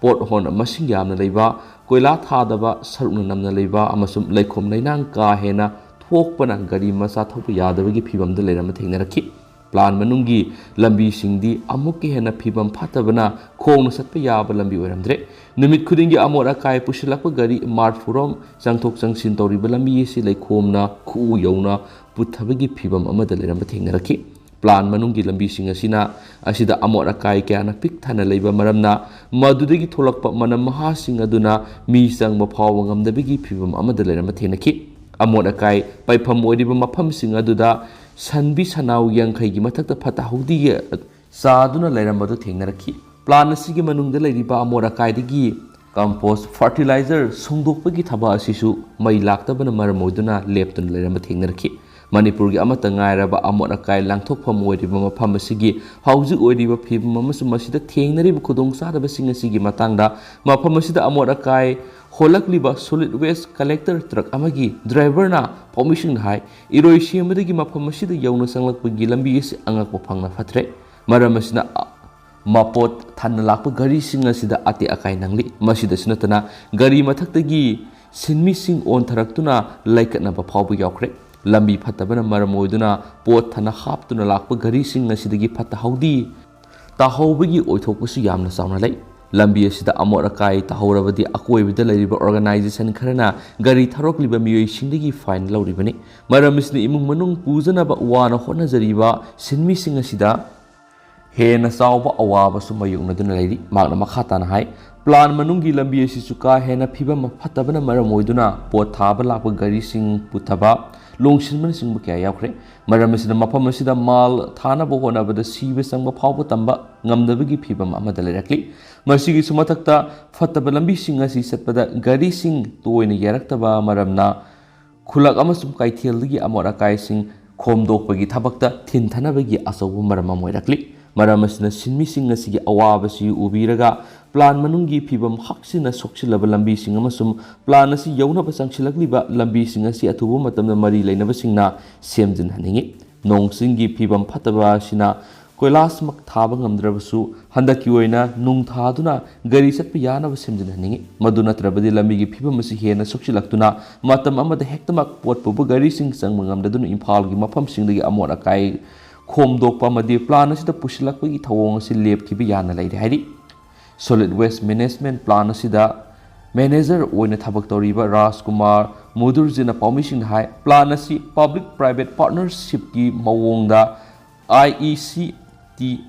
pothole ꯃꯁꯤꯡ ꯌꯥꯝꯅ ꯂꯩꯕ, ꯀꯣꯏꯂꯥ ꯊꯥꯗꯕ, ꯁꯔꯨꯛꯅ ꯅꯝꯅ ꯂꯩꯕ ꯑꯃꯁꯨꯡ ꯂꯩꯈꯣꯝ ꯂꯩꯅꯥꯡ ꯀꯥ ꯍꯦꯟꯅ ꯊꯣꯛꯄꯅ ꯒꯥꯔꯤ ꯃꯆꯥ ꯊꯧꯕ ꯌꯥꯗꯕꯒꯤ ꯐꯤꯚꯝꯗ ꯂꯩꯔꯝꯕ ꯊꯦꯡꯅꯔꯛꯈꯤ꯫ Plant ꯃꯅꯨꯡꯒꯤ ꯂꯝꯕꯤꯁꯤꯡꯗꯤ ꯑꯃꯨꯛꯀ ꯍꯦꯟꯅ ꯐꯤꯚꯝ ꯐꯠꯇꯕꯅ ꯈꯣꯡꯅ ꯆꯠꯄ ꯌꯥꯕ ꯂꯝꯕꯤ ꯑꯣꯏꯔꯝꯗ꯭ꯔꯦ꯫ ꯅꯨꯃꯤꯠ ꯈꯨꯗꯤꯡꯒꯤ ꯑꯃꯣꯠ ꯑꯀꯥꯏ ꯄꯨꯁꯤꯜꯂꯛꯄ ꯒꯥꯔꯤ ꯃꯔꯐꯨꯔꯣꯝ ꯆꯪꯊꯣꯛ ꯆꯪꯁꯤꯟ ꯇꯧꯔꯤꯕ ꯂꯝꯕꯤ ꯑꯁꯤ ꯂꯩꯈꯣꯝꯅ ꯈꯨꯎ ꯌꯧꯅ ꯄꯨꯊꯕꯒꯤ ꯐꯤꯚꯝ ꯑꯃꯗ ꯂꯩꯔꯝꯕ ꯊꯦꯡꯅꯔꯛꯈꯤ꯫ Plant ꯃꯅꯨꯡꯒꯤ ꯂꯝꯕꯤꯁꯤꯡ ꯑꯁꯤꯅ, ꯑꯁꯤꯗ ꯑꯃꯣꯠ ꯑꯀꯥꯏ ꯀꯌꯥꯅ ꯄꯤꯛ ꯊꯟꯅ ꯂꯩꯕ ꯃꯔꯝꯅ, ꯃꯗꯨꯗꯒꯤ ꯊꯣꯛꯂꯛꯄ ꯃꯅꯝ ꯃꯍꯥꯁꯤꯡ ꯑꯗꯨꯅ ꯃꯤ ꯆꯪꯕ ꯐꯥꯎꯕ ꯉꯝꯗꯕꯒꯤ ꯐꯤꯚꯝ ꯑꯃꯗ ꯂꯩꯔꯝꯕ ꯊꯦꯡꯅꯈꯤ꯫ ꯑꯃꯣꯠ ꯑꯀꯥꯏ ꯄꯩꯐꯝ ꯑꯣꯏꯔꯤꯕ ꯃꯐꯝꯁꯤꯡ ꯑꯗꯨꯗ ꯁꯟꯕꯤ ꯁꯟꯅꯥꯎ ꯌꯥꯡꯈꯩꯒꯤ ꯃꯊꯛꯇ ꯐꯠꯇ ꯍꯥꯎꯗꯤ ꯆꯥꯗꯨꯅ ꯂꯩꯔꯝꯕꯗꯨ ꯊꯦꯡꯅꯔꯛꯈꯤ꯫ Plant ꯑꯁꯤꯒꯤ ꯃꯅꯨꯡꯗ ꯂꯩꯔꯤꯕ ꯑꯃꯣꯠ ꯑꯀꯥꯏꯗꯒꯤ compost fertilizer ꯁꯨꯡꯗꯣꯛꯄꯒꯤ ꯊꯕꯛ ꯑꯁꯤꯁꯨ ꯃꯩ ꯂꯥꯛꯇꯕꯅ ꯃꯔꯝ ꯑꯣꯏꯗꯨꯅ ꯂꯦꯞꯇꯨꯅ ꯂꯩꯔꯝꯕ ꯊꯦꯡꯅꯔꯛꯈꯤ꯫ ꯃꯅꯤꯄꯨꯔꯒꯤ ꯑꯃꯠꯇ ꯉꯥꯏꯔꯕ ꯑꯃꯣꯠ ꯑꯀꯥꯏ ꯂꯥꯡꯊꯣꯛꯐꯝ ꯑꯣꯏꯔꯤꯕ ꯃꯐꯝ ꯑꯁꯤꯒꯤ ꯍꯧꯖꯤꯛ ꯑꯣꯏꯔꯤꯕ ꯐꯤꯕꯝ ꯑꯃꯁꯨꯡ ꯃꯁꯤꯗ ꯊꯦꯡꯅꯔꯤꯕ ꯈꯨꯗꯣꯡꯆꯥꯗꯕꯁꯤꯡ ꯑꯁꯤꯒꯤ ꯃꯇꯥꯡꯗ ꯃꯐꯝ ꯑꯁꯤꯗ ꯑꯃꯣꯠ ꯑꯀꯥꯏ ꯍꯣꯜꯂꯛꯂꯤꯕ solid waste collector truck ꯑꯃꯒꯤ driverꯅ ꯄꯥꯎꯃꯤꯁꯤꯡꯗ ꯍꯥꯏ, ꯏꯔꯣꯏ ꯁꯦꯝꯕꯗꯒꯤ ꯃꯐꯝ ꯑꯁꯤꯗ ꯌꯧꯅ ꯆꯪꯂꯛꯄꯒꯤ ꯂꯝꯕꯤ ꯑꯁꯤ ꯑꯉꯛꯄ ꯐꯪꯅ ꯐꯠꯇ꯭ꯔꯦ꯫ ꯃꯔꯝ ꯑꯁꯤꯅ, ꯑ, ꯃꯄꯣꯠ ꯊꯟꯅ ꯂꯥꯛꯄ ꯒꯥꯔꯤꯁꯤꯡ ꯑꯁꯤꯗ ꯑꯇꯦꯛ ꯑꯀꯥꯏ ꯅꯪꯂꯤ꯫ ꯃꯁꯤꯗꯁꯨ ꯅꯠꯇꯅ, ꯒꯥꯔꯤ ꯃꯊꯛꯇꯒꯤ ꯁꯤꯟꯃꯤꯁꯤꯡ ꯑꯣꯟꯊꯔꯛꯇꯨꯅ ꯂꯩꯀꯠꯅꯕ ꯐꯥꯎꯕ ꯌꯥꯎꯈ꯭ꯔꯦ꯫ ꯂꯝꯕꯤ ꯐꯠꯇꯕꯅ ꯃꯔꯝ ꯑꯣꯏꯗꯨꯅ ꯄꯣꯠ ꯊꯟꯅ ꯍꯥꯞꯇꯨꯅ ꯂꯥꯛꯄ ꯒꯥꯔꯤꯁꯤꯡ ꯑꯁꯤꯗꯒꯤ ꯐꯠꯇ ꯍꯥꯎꯗꯤ ꯇꯥꯍꯧꯕꯒꯤ ꯑꯣꯏꯊꯣꯛꯄꯁꯨ ꯌꯥꯝꯅ ꯆꯥꯎꯅ ꯂꯩ꯫ ꯂꯝꯕꯤ ꯑꯁꯤꯗ ꯑꯃꯣꯠ ꯑꯀꯥꯏ ꯇꯥꯍꯧꯔꯕꯗꯤ ꯑꯀꯣꯏꯕꯗ ꯂꯩꯔꯤꯕ organization ꯈꯔꯅ ꯒꯥꯔꯤ ꯊꯧꯔꯛꯂꯤꯕ ꯃꯤꯑꯣꯏꯁꯤꯡꯗꯒꯤ fine ꯂꯧꯔꯤꯕꯅꯤ꯫ ꯃꯔꯝ ꯑꯁꯤꯅ ꯏꯃꯨꯡ ꯃꯅꯨꯡ ꯄꯨꯖꯅꯕ ꯋꯥꯅ ꯍꯣꯠꯅꯖꯔꯤꯕ ꯁꯤꯟꯃꯤꯁꯤꯡ ꯑꯁꯤꯗ ꯍꯦꯟꯅ ꯆꯥꯎꯕ ꯑꯋꯥꯕꯁꯨ ꯃꯥꯌꯣꯛꯅꯗꯨꯅ ꯂꯩꯔꯤ꯫ ꯃꯍꯥꯛꯅ ꯃꯈꯥ ꯇꯥꯅ ꯍꯥꯏ, plant ꯃꯅꯨꯡꯒꯤ ꯂꯝꯕꯤ ꯑꯁꯤꯁꯨ ꯀꯥ ꯍꯦꯟꯅ ꯐꯤꯕꯝ ꯐꯠꯇꯕꯅ ꯃꯔꯝ ꯑꯣꯏꯗꯨꯅ ꯄꯣꯠ ꯊꯥꯕ ꯂꯥꯛꯄ ꯒꯥꯔꯤꯁꯤꯡ ꯄꯨꯊꯕ, ꯂꯣꯡꯁꯤꯟꯕꯅꯆꯤꯡꯕ ꯀꯌꯥ ꯌꯥꯎꯈ꯭ꯔꯦ꯫ ꯃꯔꯝ ꯑꯁꯤꯅ ꯃꯐꯝ ꯑꯁꯤꯗ ꯃꯥꯜ ꯊꯥꯅꯕ ꯍꯣꯠꯅꯕꯗ ꯁꯤꯕ ꯆꯪꯕ ꯐꯥꯎꯕ ꯇꯝꯕ ꯉꯝꯗꯕꯒꯤ ꯐꯤꯕꯝ ꯑꯃꯗ ꯂꯩꯔꯛꯂꯤ꯫ ꯃꯁꯤꯒꯤꯁꯨ ꯃꯊꯛꯇ, ꯐꯠꯇꯕ ꯂꯝꯕꯤꯁꯤꯡ ꯑꯁꯤ ꯆꯠꯄꯗ ꯒꯥꯔꯤꯁꯤꯡ ꯇꯣꯏꯅ ꯌꯥꯔꯛꯇꯕ ꯃꯔꯝꯅ ꯈꯨꯜꯂꯛ ꯑꯃꯁꯨꯡ ꯀꯩꯊꯦꯜꯗꯒꯤ ꯑꯃꯣꯠ ꯑꯀꯥꯏꯁꯤꯡ ꯈꯣꯝꯗꯣꯛꯄꯒꯤ ꯊꯕꯛꯇ ꯊꯤꯟꯊꯅꯕꯒꯤ ꯑꯆꯧꯕ ꯃꯔꯝ ꯑꯃ ꯑꯣꯏꯔꯛꯂꯤ꯫ ꯃꯔꯝ ꯑꯁꯤꯅ ꯁꯤꯟꯃꯤꯁꯤꯡ ꯑꯁꯤꯒꯤ ꯑꯋꯥꯕꯁꯤ ꯎꯕꯤꯔꯒ plant ꯃꯅꯨꯡꯒꯤ ꯐꯤꯕꯝ ꯍꯛꯁꯤꯟꯅ ꯁꯣꯛꯆꯤꯜꯂꯕ ꯂꯝꯕꯤꯁꯤꯡ ꯑꯃꯁꯨꯡ plant ꯑꯁꯤ ꯌꯧꯅꯕ ꯆꯪꯁꯤꯜꯂꯛꯂꯤꯕ ꯂꯝꯕꯤꯁꯤꯡ ꯑꯁꯤ ꯑꯊꯨꯕ ꯃꯇꯝꯗ ꯃꯔꯤ ꯂꯩꯅꯕꯁꯤꯡꯅ ꯁꯦꯝꯖꯤꯟꯍꯟꯅꯤꯡꯏ꯫ ꯅꯣꯡ ꯆꯤꯡꯒꯤ ꯐꯤꯕꯝ ꯐꯠꯇꯕ ꯑꯁꯤꯅ ꯀꯣꯏꯂꯥꯁꯃꯛ ꯊꯥꯕ ꯉꯝꯗ꯭ꯔꯕꯁꯨ, ꯍꯟꯗꯛꯀꯤ ꯑꯣꯏꯅ ꯅꯨꯡ ꯊꯥꯗꯨꯅ ꯒꯥꯔꯤ ꯆꯠꯄ ꯌꯥꯅꯕ ꯁꯦꯝꯖꯤꯟꯍꯟꯅꯤꯡꯏ꯫ ꯃꯗꯨ ꯅꯠꯇ꯭ꯔꯕꯗꯤ ꯂꯝꯕꯤꯒꯤ ꯐꯤꯕꯝ ꯑꯁꯤ ꯍꯦꯟꯅ ꯁꯣꯛꯆꯤꯜꯂꯛꯇꯨꯅ ꯃꯇꯝ ꯑꯃꯗ ꯍꯦꯛꯇꯃꯛ ꯄꯣꯠ ꯄꯨꯕ ꯒꯥꯔꯤꯁꯤꯡ ꯆꯪꯕ ꯉꯝꯗꯗꯨꯅ ꯏꯝꯐꯥꯜꯒꯤ ꯃꯐꯝꯁꯤꯡꯗꯒꯤ ꯑꯃꯣꯠ ꯑꯀꯥꯏ ꯈꯣꯝꯗꯣꯛꯄ ꯑꯃꯗꯤ plant ꯑꯁꯤꯗ ꯄꯨꯁꯤꯜꯂꯛꯄꯒꯤ ꯊꯧꯑꯣꯡ ꯑꯁꯤ ꯂꯦꯞꯈꯤꯕ ꯌꯥꯅ ꯂꯩꯔꯦ ꯍꯥꯏꯔꯤ꯫ Solid Waste Management Plant ꯑꯁꯤꯗ manager ꯑꯣꯏꯅ ꯊꯕꯛ ꯇꯧꯔꯤꯕ ꯔꯥꯖꯀꯨꯃꯥꯔ ꯃꯨꯗꯨꯔꯖꯤꯅ ꯄꯥꯎꯃꯤꯁꯤꯡꯗ ꯍꯥꯏ, plant ꯑꯁꯤ public private partnershipꯀꯤ ꯃꯑꯣꯡꯗ I E C T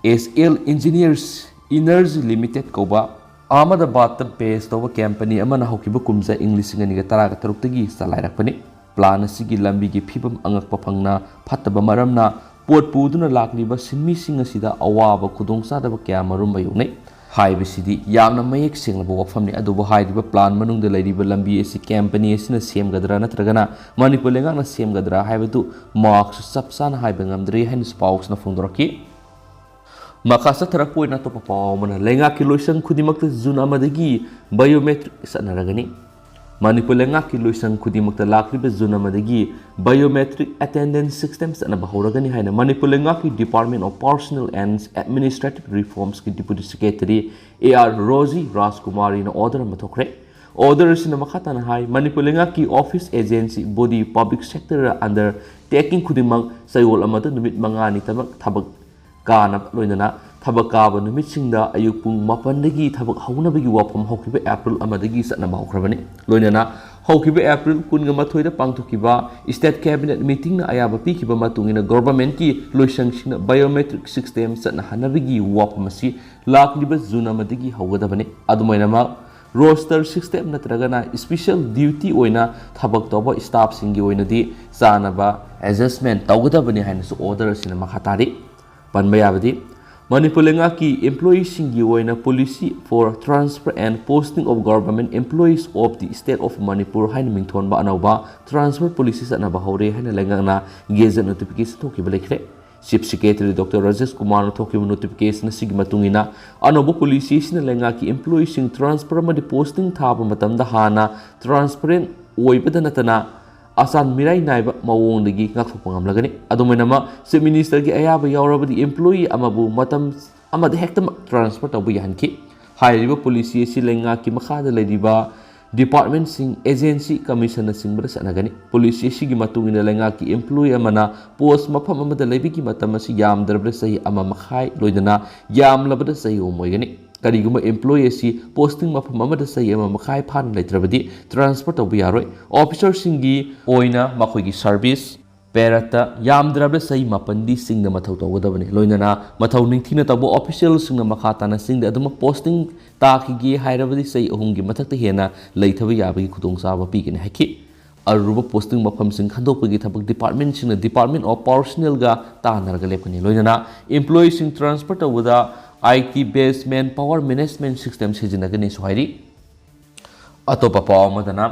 S L Engineers Energy Limited ꯀꯧꯕ ꯑꯍꯃꯗꯕꯥꯗꯇ ꯕꯦꯁ ꯇꯧꯕ ꯀꯝꯄꯅꯤ ꯑꯃꯅ ꯍꯧꯈꯤꯕ ꯀꯨꯝꯖꯥ ꯏꯪ ꯂꯤꯁꯤꯡ ꯑꯅꯤꯒ ꯇꯔꯥꯒ ꯇꯔꯨꯛꯇꯒꯤ ꯆꯂꯥꯏꯔꯛꯄꯅꯤ꯫ ꯄ꯭ꯂꯥꯟ ꯑꯁꯤꯒꯤ ꯂꯝꯕꯤꯒꯤ ꯐꯤꯕꯝ ꯑꯉꯛꯄ ꯐꯪꯅ ꯐꯠꯇꯕ ꯃꯔꯝꯅ ꯄꯣꯠ ꯄꯨꯗꯨꯅ ꯂꯥꯛꯂꯤꯕ ꯁꯤꯟꯃꯤꯁꯤꯡ ꯑꯁꯤꯗ ꯑꯋꯥꯕ ꯈꯨꯗꯣꯡꯆꯥꯗꯕ ꯀꯌꯥ ꯃꯔꯨꯝ ꯃꯥꯌꯣꯛꯅꯩ꯫ ꯍꯥꯏꯕꯁꯤꯗꯤ ꯌꯥꯝꯅ ꯃꯌꯦꯛ ꯁꯦꯡꯂꯕ ꯋꯥꯐꯝꯅꯤ꯫ ꯑꯗꯨꯕꯨ ꯍꯥꯏꯔꯤꯕ ꯄ꯭ꯂꯥꯟ ꯃꯅꯨꯡꯗ ꯂꯩꯔꯤꯕ ꯂꯝꯕꯤ ꯑꯁꯤ ꯀꯝꯄꯅꯤ ꯑꯁꯤꯅ ꯁꯦꯝꯒꯗ꯭ꯔꯥ ꯅꯠꯇ꯭ꯔꯒꯅ ꯃꯅꯤꯄꯨꯔ ꯂꯩꯉꯥꯛꯅ ꯁꯦꯝꯒꯗ꯭ꯔꯥ ꯍꯥꯏꯕꯗꯨ ꯃꯍꯥꯛꯁꯨ ꯆꯞ ꯆꯥꯅ ꯍꯥꯏꯕ ꯉꯝꯗ꯭ꯔꯤ ꯍꯥꯏꯅꯁꯨ ꯄꯥꯎꯁꯤꯅ ꯐꯣꯡꯗꯣꯔꯛꯈꯤ꯫ ꯃꯈꯥ ꯆꯠꯊꯔꯛꯄ ꯑꯣꯏꯅ ꯑꯇꯣꯞꯄ ꯄꯥꯎ ꯑꯃꯅ, ꯂꯩꯉꯥꯛꯀꯤ ꯂꯣꯏꯁꯪ ꯈꯨꯗꯤꯡꯃꯛꯇ ꯖꯨꯟ ꯑꯃꯗꯒꯤ ꯕꯥꯏꯑꯣꯃꯦꯇ꯭ꯔꯤꯛ ꯆꯠꯅꯔꯒꯅꯤ꯫ ꯃꯅꯤꯄꯨꯔ ꯂꯩꯉꯥꯛꯀꯤ ꯂꯣꯏꯁꯪ ꯈꯨꯗꯤꯡꯃꯛꯇ ꯂꯥꯛꯂꯤꯕ ꯖꯨꯟ ꯑꯃꯗꯒꯤ ꯕꯥꯏꯑꯣꯃꯦꯇ꯭ꯔꯤꯛ ꯑꯦꯇꯦꯟꯗꯦꯟꯁ ꯁꯤꯁꯇꯦꯝ ꯆꯠꯅꯕ ꯍꯧꯔꯒꯅꯤ ꯍꯥꯏꯅ ꯃꯅꯤꯄꯨꯔ ꯂꯩꯉꯥꯛꯀꯤ Department of Personnel and Administrative Reformsꯀꯤ Deputy Secretary A R Roji ꯔꯥꯖꯀꯨꯃꯥꯔꯤꯅ ꯑꯣꯔꯗꯔ ꯑꯃ ꯊꯣꯛꯈ꯭ꯔꯦ꯫ ꯑꯣꯔꯗꯔ ꯑꯁꯤꯅ ꯃꯈꯥ ꯇꯥꯅ ꯍꯥꯏ, ꯃꯅꯤꯄꯨꯔ ꯂꯩꯉꯥꯛꯀꯤ office, agency, body, public sector undertaking ꯈꯨꯗꯤꯡꯃꯛ ꯆꯌꯣꯜ ꯑꯃꯗ ꯅꯨꯃꯤꯠ ꯃꯉꯥꯅꯤꯇꯃꯛ ꯊꯕꯛ ꯀꯥꯅꯕ, ꯂꯣꯏꯅꯅ ꯊꯕꯛ ꯀꯥꯕ ꯅꯨꯃꯤꯠꯁꯤꯡꯗ ꯑꯌꯨꯛ ꯄꯨꯡ ꯃꯥꯄꯟꯗꯒꯤ ꯊꯕꯛ ꯍꯧꯅꯕꯒꯤ ꯋꯥꯐꯝ ꯍꯧꯈꯤꯕ ꯑꯦꯄ꯭ꯔꯤꯜ ꯑꯃꯗꯒꯤ ꯆꯠꯅꯕ ꯍꯧꯈ꯭ꯔꯕꯅꯤ꯫ ꯂꯣꯏꯅꯅ ꯍꯧꯈꯤꯕ ꯑꯦꯄ꯭ꯔꯤꯜ ꯀꯨꯟꯃꯥꯊꯣꯏꯗ ꯄꯥꯡꯊꯣꯛꯈꯤꯕ State Cabinet meetingꯅ ꯑꯌꯥꯕ ꯄꯤꯈꯤꯕ ꯃꯇꯨꯡ ꯏꯟꯅ governmentꯀꯤ ꯂꯣꯏꯁꯪꯁꯤꯡꯅ biometric system ꯆꯠꯅꯍꯟꯅꯕꯒꯤ ꯋꯥꯐꯝ ꯑꯁꯤ ꯂꯥꯛꯂꯤꯕ ꯖꯨꯟ ꯑꯃꯗꯒꯤ ꯍꯧꯒꯗꯕꯅꯤ꯫ ꯑꯗꯨꯃꯥꯏꯅꯃꯛ roster system ꯅꯠꯇ꯭ꯔꯒꯅ special duty ꯑꯣꯏꯅ ꯊꯕꯛ ꯇꯧꯕ staffꯁꯤꯡꯒꯤ ꯑꯣꯏꯅꯗꯤ ꯆꯥꯅꯕ adjustment ꯇꯧꯒꯗꯕꯅꯤ ꯍꯥꯏꯅꯁꯨ ꯑꯣꯔꯗꯔ ꯑꯁꯤꯅ ꯃꯈꯥ ꯇꯥꯔꯤ꯫ ꯄꯟꯕ ꯌꯥꯕꯗꯤ, ꯃꯅꯤꯄꯨꯔ ꯂꯩꯉꯥꯛꯀꯤ employeeꯁꯤꯡꯒꯤ ꯑꯣꯏꯅ Policy for Transfer and Posting of Government Employees of the State of Manipur ꯍꯥꯏꯅ ꯃꯤꯡꯊꯣꯟꯕ ꯑꯅꯧꯕ transfer policy ꯆꯠꯅꯕ ꯍꯧꯔꯦ ꯍꯥꯏꯅ ꯂꯩꯉꯥꯛꯅ gazette notification ꯊꯣꯛꯈꯤꯕ ꯂꯩꯈ꯭ꯔꯦ꯫ Chief Secretary Doctor ꯔꯥꯖꯦꯁ ꯀꯨꯃꯥꯔꯅ ꯊꯣꯛꯈꯤꯕ notification ꯑꯁꯤꯒꯤ ꯃꯇꯨꯡ ꯏꯟꯅ, ꯑꯅꯧꯕ policy ꯑꯁꯤꯅ ꯂꯩꯉꯥꯛꯀꯤ employeeꯁꯤꯡ transfer ꯑꯃꯗꯤ posting ꯊꯥꯕ ꯃꯇꯝꯗ ꯍꯥꯟꯅ transparent ꯑꯣꯏꯕꯗ ꯅꯠꯇꯅ ꯑꯆꯥꯟ ꯃꯤꯔꯥꯏ ꯅꯥꯏꯕ ꯃꯑꯣꯡꯗꯒꯤ ꯉꯥꯛꯊꯣꯛꯄ ꯉꯝꯂꯒꯅꯤ꯫ ꯑꯗꯨꯃꯥꯏꯅꯃꯛ, Chief Ministerꯒꯤ ꯑꯌꯥꯕ ꯌꯥꯎꯔꯕꯗꯤ employee ꯑꯃꯕꯨ ꯃꯇꯝ ꯑꯃꯗ ꯍꯦꯛꯇꯃꯛ transfer ꯇꯧꯕ ꯌꯥꯍꯟꯈꯤ꯫ ꯍꯥꯏꯔꯤꯕ policy ꯑꯁꯤ ꯂꯩꯉꯥꯛꯀꯤ ꯃꯈꯥꯗ ꯂꯩꯔꯤꯕ departmentꯁꯤꯡ, agency, commissionꯅꯆꯤꯡꯕꯗ ꯆꯠꯅꯒꯅꯤ꯫ Policy ꯑꯁꯤꯒꯤ ꯃꯇꯨꯡ ꯏꯟꯅ ꯂꯩꯉꯥꯛꯀꯤ employee ꯑꯃꯅ post ꯃꯐꯝ ꯑꯃꯗ ꯂꯩꯕꯒꯤ ꯃꯇꯝ ꯑꯁꯤ ꯌꯥꯝꯗ꯭ꯔꯕꯗ ꯆꯍꯤ ꯑꯃ ꯃꯈꯥꯏ, ꯂꯣꯏꯅꯅ ꯌꯥꯝꯂꯕꯗ ꯆꯍꯤ ꯑꯍꯨꯝ ꯑꯣꯏꯒꯅꯤ꯫ ꯀꯔꯤꯒꯨꯝꯕ employee ꯑꯁꯤ posting ꯃꯐꯝ ꯑꯃꯗ ꯆꯍꯤ ꯑꯃ ꯃꯈꯥꯏ ꯐꯥꯅ ꯂꯩꯇ꯭ꯔꯕꯗꯤ transfer ꯇꯧꯕ ꯌꯥꯔꯣꯏ꯫ Officerꯁꯤꯡꯒꯤ ꯑꯣꯏꯅ ꯃꯈꯣꯏꯒꯤ service ꯄꯦꯔꯠꯇ ꯌꯥꯝꯗ꯭ꯔꯕꯗ ꯆꯍꯤ ꯃꯥꯄꯟꯗꯤ ꯆꯤꯡꯗ ꯃꯊꯧ ꯇꯧꯒꯗꯕꯅꯤ꯫ ꯂꯣꯏꯅꯅ ꯃꯊꯧ ꯅꯤꯡꯊꯤꯅ ꯇꯧꯕ ꯑꯣꯐꯤꯁꯤꯌꯦꯜꯁꯤꯡꯅ ꯃꯈꯥ ꯇꯥꯅ ꯆꯤꯡꯗ ꯑꯗꯨꯃꯛ ꯄꯣꯁꯇꯤꯡ ꯇꯥꯈꯤꯒꯦ ꯍꯥꯏꯔꯕꯗꯤ ꯆꯍꯤ ꯑꯍꯨꯝꯒꯤ ꯃꯊꯛꯇ ꯍꯦꯟꯅ ꯂꯩꯊꯕ ꯌꯥꯕꯒꯤ ꯈꯨꯗꯣꯡꯆꯥꯕ ꯄꯤꯒꯅꯤ ꯍꯥꯏꯈꯤ꯫ ꯑꯔꯨꯕ ꯄꯣꯁꯇꯤꯡ ꯃꯐꯝꯁꯤꯡ ꯈꯟꯗꯣꯛꯄꯒꯤ ꯊꯕꯛ ꯗꯤꯄꯥꯔꯠꯃꯦꯟꯁꯤꯡꯅ ꯗꯤꯄꯥꯔꯠꯃꯦꯟ ꯑꯣꯐ ꯄꯥꯔꯁꯣꯅꯦꯜꯒ ꯇꯥꯟꯅꯔꯒ ꯂꯦꯞꯀꯅꯤ꯫ ꯂꯣꯏꯅꯅ ꯏꯝꯄ꯭ꯂꯣꯌꯤꯁꯤꯡ ꯇ꯭ꯔꯥꯟꯁꯐꯔ ꯇꯧꯕꯗ ꯑꯥꯏ ꯇꯤ ꯕꯦꯁ ꯃꯦꯟ ꯄꯥꯋꯔ ꯃꯦꯅꯦꯖꯃꯦꯟ ꯁꯤꯁꯇꯦꯝ ꯁꯤꯖꯤꯟꯅꯒꯅꯤꯁꯨ ꯍꯥꯏꯔꯤ꯫ ꯑꯇꯣꯞꯄ ꯄꯥꯎ ꯑꯃꯗꯅ,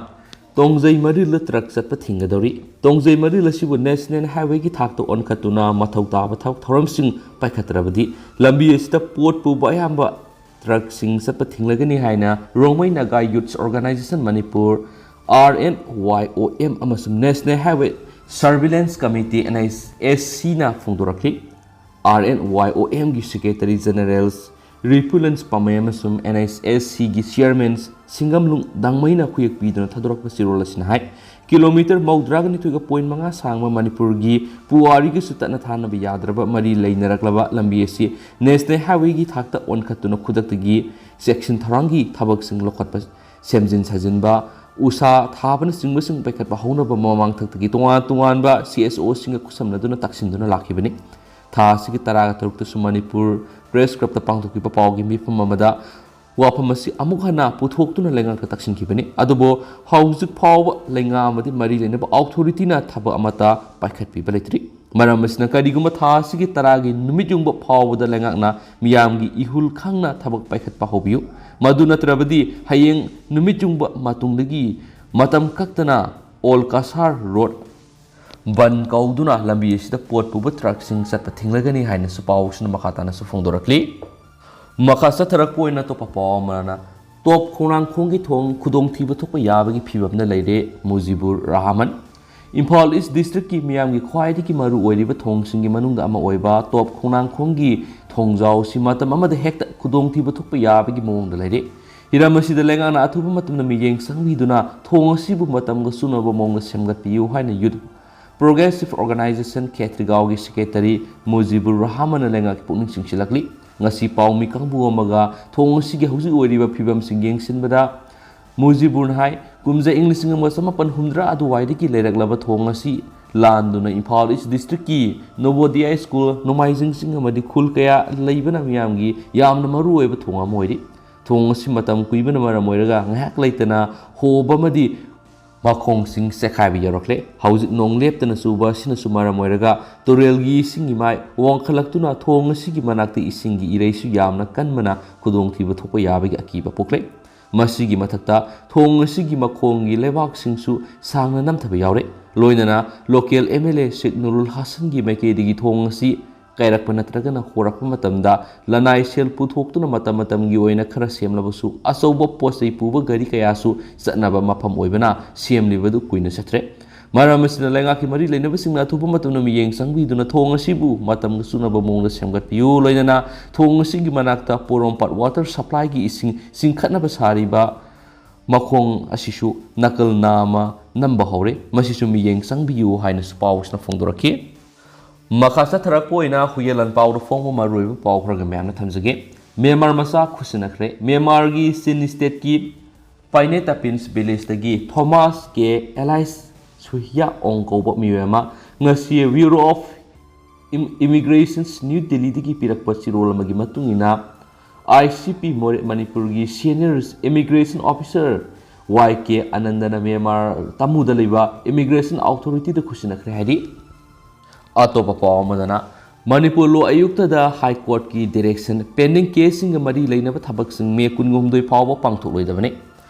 ꯇꯣꯡꯖꯩ ꯃꯔꯤꯜꯗ ꯇ꯭ꯔꯛ ꯆꯠꯄ ꯊꯤꯡꯒꯗꯧꯔꯤ꯫ ꯇꯣꯡꯖꯩ ꯃꯔꯤꯜ ꯑꯁꯤꯕꯨ ꯅꯦꯁꯅꯦꯜ ꯍꯥꯏꯋꯦꯒꯤ ꯊꯥꯛꯇ ꯑꯣꯟꯈꯠꯇꯨꯅ ꯃꯊꯧ ꯇꯥꯕ ꯊꯕꯛ ꯊꯧꯔꯝꯁꯤꯡ ꯄꯥꯏꯈꯠꯇ꯭ꯔꯕꯗꯤ ꯂꯝꯕꯤ ꯑꯁꯤꯗ ꯄꯣꯠ ꯄꯨꯕ ꯑꯌꯥꯝꯕ ꯇ꯭ꯔꯛꯁꯤꯡ ꯆꯠꯄ ꯊꯤꯡꯂꯒꯅꯤ ꯍꯥꯏꯅ Rongmei Naga youths organisation Manipur, RNYOM, ꯑꯃꯁꯨꯡ national highway surveillance committee, NHSC, ꯅ ꯐꯣꯡꯗꯣꯔꯛꯈꯤ꯫ RNYOM ꯒꯤ ꯁꯦꯀ꯭ꯔꯦꯇꯔꯤ ꯖꯦꯅꯔꯦꯜ ꯔꯤꯄꯨꯂꯟꯁ ꯄꯥꯃꯩ ꯑꯃꯁꯨꯡ NHSC ꯒꯤ ꯆꯤꯌꯔꯃꯦꯟ ꯁꯤꯡꯒꯝꯂꯨꯡ ꯗꯥꯡꯃꯩꯅ ꯈꯨꯌꯦꯛ ꯄꯤꯗꯨꯅ ꯊꯥꯗꯣꯔꯛꯄ ꯆꯦꯔꯣꯜ ꯑꯁꯤꯅ ꯍꯥꯏ, ꯀꯤꯂꯣꯃꯤꯇꯔ ꯃꯧꯗ꯭ꯔꯥꯒ ꯅꯤꯊꯣꯏꯒ ꯄꯣꯏꯟ ꯃꯉꯥ ꯁꯥꯡꯕ ꯃꯅꯤꯄꯨꯔꯒꯤ ꯄꯨꯋꯥꯔꯤꯒꯁꯨ ꯇꯠꯅ ꯊꯥꯅꯕ ꯌꯥꯗ꯭ꯔꯕ ꯃꯔꯤ ꯂꯩꯅꯔꯛꯂꯕ ꯂꯝꯕꯤ ꯑꯁꯤ ꯅꯦꯁꯅꯦꯜ ꯍꯥꯏꯋꯦꯒꯤ ꯊꯥꯛꯇ ꯑꯣꯟꯈꯠꯇꯨꯅ ꯈꯨꯗꯛꯇꯒꯤ ꯆꯦꯛꯁꯤꯟ ꯊꯧꯔꯥꯡꯒꯤ ꯊꯕꯛꯁꯤꯡ ꯂꯧꯈꯠꯄ, ꯁꯦꯝꯖꯤꯟ ꯁꯥꯖꯤꯟꯕ, ꯎꯁꯥ ꯊꯥꯕꯅꯆꯤꯡꯕꯁꯤꯡ ꯄꯥꯏꯈꯠꯄ ꯍꯧꯅꯕ ꯃꯃꯥꯡꯊꯛꯇꯒꯤ ꯇꯣꯉꯥꯟ ꯇꯣꯉꯥꯟꯕ CSO ꯁꯤꯡꯒ ꯈꯨꯠꯁꯝꯅꯗꯨꯅ ꯇꯛꯁꯤꯟꯗꯨꯅ ꯂꯥꯛꯈꯤꯕꯅꯤ꯫ ꯊꯥ ꯑꯁꯤꯒꯤ ꯇꯔꯥꯒ ꯇꯔꯨꯛꯇꯁꯨ ꯃꯅꯤꯄꯨꯔ ꯄ꯭ꯔꯦꯁ ꯀ꯭ꯂꯕꯇ ꯄꯥꯡꯊꯣꯛꯈꯤꯕ ꯄꯥꯎꯒꯤ ꯃꯤꯐꯝ ꯑꯃꯗ ꯋꯥꯐꯝ ꯑꯁꯤ ꯑꯃꯨꯛ ꯍꯟꯅ ꯄꯨꯊꯣꯛꯇꯨꯅ ꯂꯩꯉꯥꯛꯇ ꯇꯛꯁꯤꯟꯈꯤꯕꯅꯤ꯫ ꯑꯗꯨꯕꯨ ꯍꯧꯖꯤꯛ ꯐꯥꯎꯕ ꯂꯩꯉꯥꯛ ꯑꯃꯗꯤ ꯃꯔꯤ ꯂꯩꯅꯕ ꯑꯣꯊꯣꯔꯤꯇꯤꯅ ꯊꯕꯛ ꯑꯃꯠꯇ ꯄꯥꯏꯈꯠꯄꯤꯕ ꯂꯩꯇ꯭ꯔꯤ꯫ ꯃꯔꯝ ꯑꯁꯤꯅ ꯀꯔꯤꯒꯨꯝꯕ ꯊꯥ ꯑꯁꯤꯒꯤ ꯇꯔꯥꯒꯤ ꯅꯨꯃꯤꯠ ꯌꯨꯡꯕ ꯐꯥꯎꯕꯗ ꯂꯩꯉꯥꯛꯅ ꯃꯤꯌꯥꯝꯒꯤ ꯏꯍꯨꯜ ꯈꯪꯅ ꯊꯕꯛ ꯄꯥꯏꯈꯠꯄ ꯍꯧꯕꯤꯌꯨ꯫ ꯃꯗꯨ ꯅꯠꯇ꯭ꯔꯕꯗꯤ ꯍꯌꯦꯡ ꯅꯨꯃꯤꯠ ꯌꯨꯡꯕ ꯃꯇꯨꯡꯗꯒꯤ ꯃꯇꯝ ꯀꯛꯇꯅ ꯑꯣꯜ ꯀꯁꯥꯔ ꯔꯣꯗ ꯕꯟ ꯀꯧꯗꯨꯅ ꯂꯝꯕꯤ ꯑꯁꯤꯗ ꯄꯣꯠ ꯄꯨꯕ ꯇ꯭ꯔꯛꯁꯤꯡ ꯆꯠꯄ ꯊꯤꯡꯂꯒꯅꯤ ꯍꯥꯏꯅꯁꯨ ꯄꯥꯎꯁꯤꯅ ꯃꯈꯥ ꯇꯥꯅꯁꯨ ꯐꯣꯡꯗꯣꯔꯛꯂꯤ꯫ ꯃꯈꯥ ꯆꯠꯊꯔꯛꯄ ꯑꯣꯏꯅ ꯑꯇꯣꯞꯄ ꯄꯥꯎ ꯑꯃꯅ, ꯇꯣꯞ ꯈꯣꯡꯅꯥꯡꯈꯣꯡꯒꯤ ꯊꯣꯡ ꯈꯨꯗꯣꯡꯊꯤꯕ ꯊꯣꯛꯄ ꯌꯥꯕꯒꯤ ꯐꯤꯕꯝꯗ ꯂꯩꯔꯦ, ꯃꯨꯖꯤꯕꯨꯔ ꯔꯍꯃꯟ꯫ ꯏꯝꯐꯥꯜ ꯏꯁ ꯗꯤꯁꯇ꯭ꯔꯤꯛꯀꯤ ꯃꯤꯌꯥꯝꯒꯤ ꯈ꯭ꯋꯥꯏꯗꯒꯤ ꯃꯔꯨ ꯑꯣꯏꯔꯤꯕ ꯊꯣꯡꯁꯤꯡꯒꯤ ꯃꯅꯨꯡꯗ ꯑꯃ ꯑꯣꯏꯕ ꯇꯣꯞ ꯈꯣꯡꯅꯥꯡꯈꯣꯡꯒꯤ ꯊꯣꯡꯖꯥꯎ ꯑꯁꯤ ꯃꯇꯝ ꯑꯃꯗ ꯍꯦꯛꯇ ꯈꯨꯗꯣꯡꯊꯤꯕ ꯊꯣꯛꯄ ꯌꯥꯕꯒꯤ ꯃꯑꯣꯡꯗ ꯂꯩꯔꯦ꯫ ꯍꯤꯔꯝ ꯑꯁꯤꯗ ꯂꯩꯉꯥꯛꯅ ꯑꯊꯨꯕ ꯃꯇꯝꯗ ꯃꯤꯠꯌꯦꯡ ꯆꯪꯕꯤꯗꯨꯅ ꯊꯣꯡ ꯑꯁꯤꯕꯨ ꯃꯇꯝꯒ ꯆꯨꯅꯕ ꯃꯑꯣꯡꯗ ꯁꯦꯝꯒꯠꯄꯤꯌꯨ ꯍꯥꯏꯅ ꯌꯨꯠ ꯄ꯭ꯔꯣꯒ꯭ꯔꯦꯁꯤꯚ ꯑꯣꯔꯒꯅꯥꯏꯖꯦꯁꯟ ꯈꯦꯇ꯭ꯔꯤꯒꯥꯎꯒꯤ ꯁꯦꯀ꯭ꯔꯦꯇꯔꯤ ꯃꯨꯖꯤꯕꯨꯔ ꯔꯍꯃꯟꯅ ꯂꯩꯉꯥꯛꯀꯤ ꯄꯨꯛꯅꯤꯡ ꯆꯤꯡꯁꯤꯜꯂꯛꯂꯤ꯫ ꯉꯁꯤ ꯄꯥꯎꯃꯤ ꯀꯥꯡꯕꯨ ꯑꯃꯒ ꯊꯣꯡ ꯑꯁꯤꯒꯤ ꯍꯧꯖꯤꯛ ꯑꯣꯏꯔꯤꯕ ꯐꯤꯕꯝꯁꯤꯡ ꯌꯦꯡꯁꯤꯟꯕꯗ ꯃꯨꯖꯤꯕꯨꯔꯅ ꯍꯥꯏ, ꯀꯨꯝꯖꯥ ꯏꯪ ꯂꯤꯁꯤꯡ ꯑꯃꯒ ꯆꯃꯥꯄꯟ ꯍꯨꯝꯗ꯭ꯔꯥ ꯑꯗꯨꯋꯥꯏꯗꯒꯤ ꯂꯩꯔꯛꯂꯕ ꯊꯣꯡ ꯑꯁꯤ ꯂꯥꯟꯗꯨꯅ ꯏꯝꯐꯥꯜ ꯏꯁ ꯗꯤꯁꯇ꯭ꯔꯤꯛꯀꯤ ꯅꯣꯕꯣꯗꯤꯌꯥ ꯁ꯭ꯀꯨꯜ, ꯅꯣꯡꯃꯥꯏꯖꯤꯡ ꯆꯤꯡ ꯑꯃꯗꯤ ꯈꯨꯜ ꯀꯌꯥ ꯂꯩꯕꯅ ꯃꯤꯌꯥꯝꯒꯤ ꯌꯥꯝꯅ ꯃꯔꯨ ꯑꯣꯏꯕ ꯊꯣꯡ ꯑꯃ ꯑꯣꯏꯔꯤ꯫ ꯊꯣꯡ ꯑꯁꯤ ꯃꯇꯝ ꯀꯨꯏꯕꯅ ꯃꯔꯝ ꯑꯣꯏꯔꯒ ꯉꯥꯏꯍꯥꯛ ꯂꯩꯇꯅ ꯍꯣꯕ ꯑꯃꯗꯤ ꯃꯈꯣꯡꯁꯤꯡ ꯆꯦꯛꯈꯥꯏꯕ ꯌꯥꯎꯔꯛꯂꯦ꯫ ꯍꯧꯖꯤꯛ ꯅꯣꯡ ꯂꯦꯞꯇꯅ ꯆꯨꯕ ꯑꯁꯤꯅꯁꯨ ꯃꯔꯝ ꯑꯣꯏꯔꯒ ꯇꯨꯔꯦꯜꯒꯤ ꯏꯁꯤꯡꯒꯤ ꯃꯥꯏ ꯋꯥꯡꯈꯠꯂꯛꯇꯨꯅ ꯊꯣꯡ ꯑꯁꯤꯒꯤ ꯃꯅꯥꯛꯇ ꯏꯁꯤꯡꯒꯤ ꯏꯔꯩꯁꯨ ꯌꯥꯝꯅ ꯀꯟꯕꯅ ꯈꯨꯗꯣꯡꯊꯤꯕ ꯊꯣꯛꯄ ꯌꯥꯕꯒꯤ ꯑꯀꯤꯕ ꯄꯣꯛꯂꯦ꯫ ꯃꯁꯤꯒꯤ ꯃꯊꯛꯇ ꯊꯣꯡ ꯑꯁꯤꯒꯤ ꯃꯈꯣꯡꯒꯤ ꯂꯩꯕꯥꯛꯁꯤꯡꯁꯨ ꯁꯥꯡꯅ ꯅꯝꯊꯕ ꯌꯥꯎꯔꯦ꯫ ꯂꯣꯏꯅꯅ ꯂꯣꯀꯦꯜ ꯑꯦꯝ ꯑꯦꯜ ꯑꯦ ꯁꯦꯈ ꯅꯨꯔꯨꯜ ꯍꯥꯁꯟꯒꯤ ꯃꯥꯏꯀꯩꯗꯒꯤ ꯊꯣꯡ ꯑꯁꯤ ꯀꯥꯏꯔꯛꯄ ꯅꯠꯇ꯭ꯔꯒꯅ ꯍꯣꯔꯛꯄ ꯃꯇꯝꯗ ꯂꯅꯥꯏ ꯁꯦꯜ ꯄꯨꯊꯣꯛꯇꯨꯅ ꯃꯇꯝ ꯃꯇꯝꯒꯤ ꯑꯣꯏꯅ ꯈꯔ ꯁꯦꯝꯂꯕꯁꯨ, ꯑꯆꯧꯕ ꯄꯣꯠ ꯆꯩ ꯄꯨꯕ ꯒꯥꯔꯤ ꯀꯌꯥꯁꯨ ꯆꯠꯅꯕ ꯃꯐꯝ ꯑꯣꯏꯕꯅ ꯁꯦꯝꯂꯤꯕꯗꯨ ꯀꯨꯏꯅ ꯆꯠꯇ꯭ꯔꯦ꯫ ꯃꯔꯝ ꯑꯁꯤꯅ ꯂꯩꯉꯥꯛꯀꯤ ꯃꯔꯤ ꯂꯩꯅꯕꯁꯤꯡꯅ ꯑꯊꯨꯕ ꯃꯇꯝꯗ ꯃꯤꯠꯌꯦꯡ ꯆꯪꯕꯤꯗꯨꯅ ꯊꯣꯡ ꯑꯁꯤꯕꯨ ꯃꯇꯝꯒ ꯆꯨꯅꯕ ꯃꯑꯣꯡꯗ ꯁꯦꯝꯒꯠꯄꯤꯌꯨ꯫ ꯂꯣꯏꯅꯅ ꯊꯣꯡ ꯑꯁꯤꯒꯤ ꯃꯅꯥꯛꯇ ꯄꯣꯔꯣꯝꯄꯥꯠ ꯋꯥꯇꯔ ꯁꯄ꯭ꯂꯥꯏꯒꯤ ꯏꯁꯤꯡ ꯆꯤꯡꯈꯠꯅꯕ ꯁꯥꯔꯤꯕ ꯃꯈꯣꯡ ꯑꯁꯤꯁꯨ ꯅꯥꯀꯜ ꯅꯥꯝꯃ ꯅꯝꯕ ꯍꯧꯔꯦ꯫ ꯃꯁꯤꯁꯨ ꯃꯤꯠꯌꯦꯡ ꯆꯪꯕꯤꯌꯨ ꯍꯥꯏꯅꯁꯨ ꯄꯥꯎꯁꯤꯅ ꯐꯣꯡꯗꯣꯔꯛꯈꯤ꯫ ꯃꯈꯥ ꯆꯠꯊꯔꯛꯄ ꯑꯣꯏꯅ ꯍꯨꯌꯦꯟ ꯂꯥꯟꯄꯥꯎꯗ ꯐꯣꯡꯕ ꯃꯔꯨꯑꯣꯏꯕ ꯄꯥꯎ ꯈꯔꯒ ꯃꯌꯥꯝꯅ ꯊꯝꯖꯒꯦ꯫ ꯃ꯭ꯌꯥꯟꯃꯥꯔ ꯃꯆꯥ ꯈꯨꯠꯁꯤꯟꯅꯈ꯭ꯔꯦ꯫ ꯃ꯭ꯌꯥꯟꯃꯥꯔꯒꯤ ꯆꯤꯟ ꯁ꯭ꯇꯦꯠꯀꯤ ꯄꯥꯏꯅꯦꯇꯥꯄꯤꯟꯁ ꯚꯤꯂꯦꯖꯇꯒꯤ ꯊꯣꯃꯥꯁ ꯀꯦ ꯑꯦꯂꯥꯏꯁ ꯁꯨꯍꯤꯌꯥ ꯑꯣꯡ ꯀꯧꯕ ꯃꯤꯑꯣꯏ ꯑꯃ ꯉꯁꯤ Bureau of Im-, Immigrations new ꯗꯤꯜꯂꯤꯗꯒꯤ ꯄꯤꯔꯛꯄ ꯆꯤꯔꯣꯜ ꯑꯃꯒꯤ ꯃꯇꯨꯡ ꯏꯟꯅ, ꯑꯥꯏ ꯁꯤ ꯄꯤ ꯃꯣꯔꯦ ꯃꯅꯤꯄꯨꯔꯒꯤ senior immigration officer ꯋꯥꯏ ꯀꯦ ꯑꯅꯟꯗꯅ ꯃ꯭ꯌꯥꯟꯃꯥꯔ ꯇꯥꯃꯨꯗ ꯂꯩꯕ ꯏꯃꯤꯒ꯭ꯔꯦꯁꯟ ꯑꯣꯊꯣꯔꯤꯇꯤꯗ ꯈꯨꯠꯁꯤꯟꯅꯈ꯭ꯔꯦ ꯍꯥꯏꯔꯤ꯫ ꯑꯇꯣꯞꯄ ꯄꯥꯎ ꯑꯃꯗꯅ, ꯃꯅꯤꯄꯨꯔ ꯂꯣ ꯑꯌꯨꯛꯇꯗ ꯍꯥꯏ ꯀꯣꯔꯠꯀꯤ ꯗꯤꯔꯦꯛꯁꯟ, ꯄꯦꯟꯗꯤꯡ ꯀꯦꯁꯁꯤꯡꯒ ꯃꯔꯤ ꯂꯩꯅꯕ ꯊꯕꯛꯁꯤꯡ ꯃꯦ ꯀꯨꯟꯍꯨꯝꯗꯣꯏ ꯐꯥꯎꯕ ꯄꯥꯡꯊꯣꯛꯂꯣꯏꯗꯕꯅꯤ꯫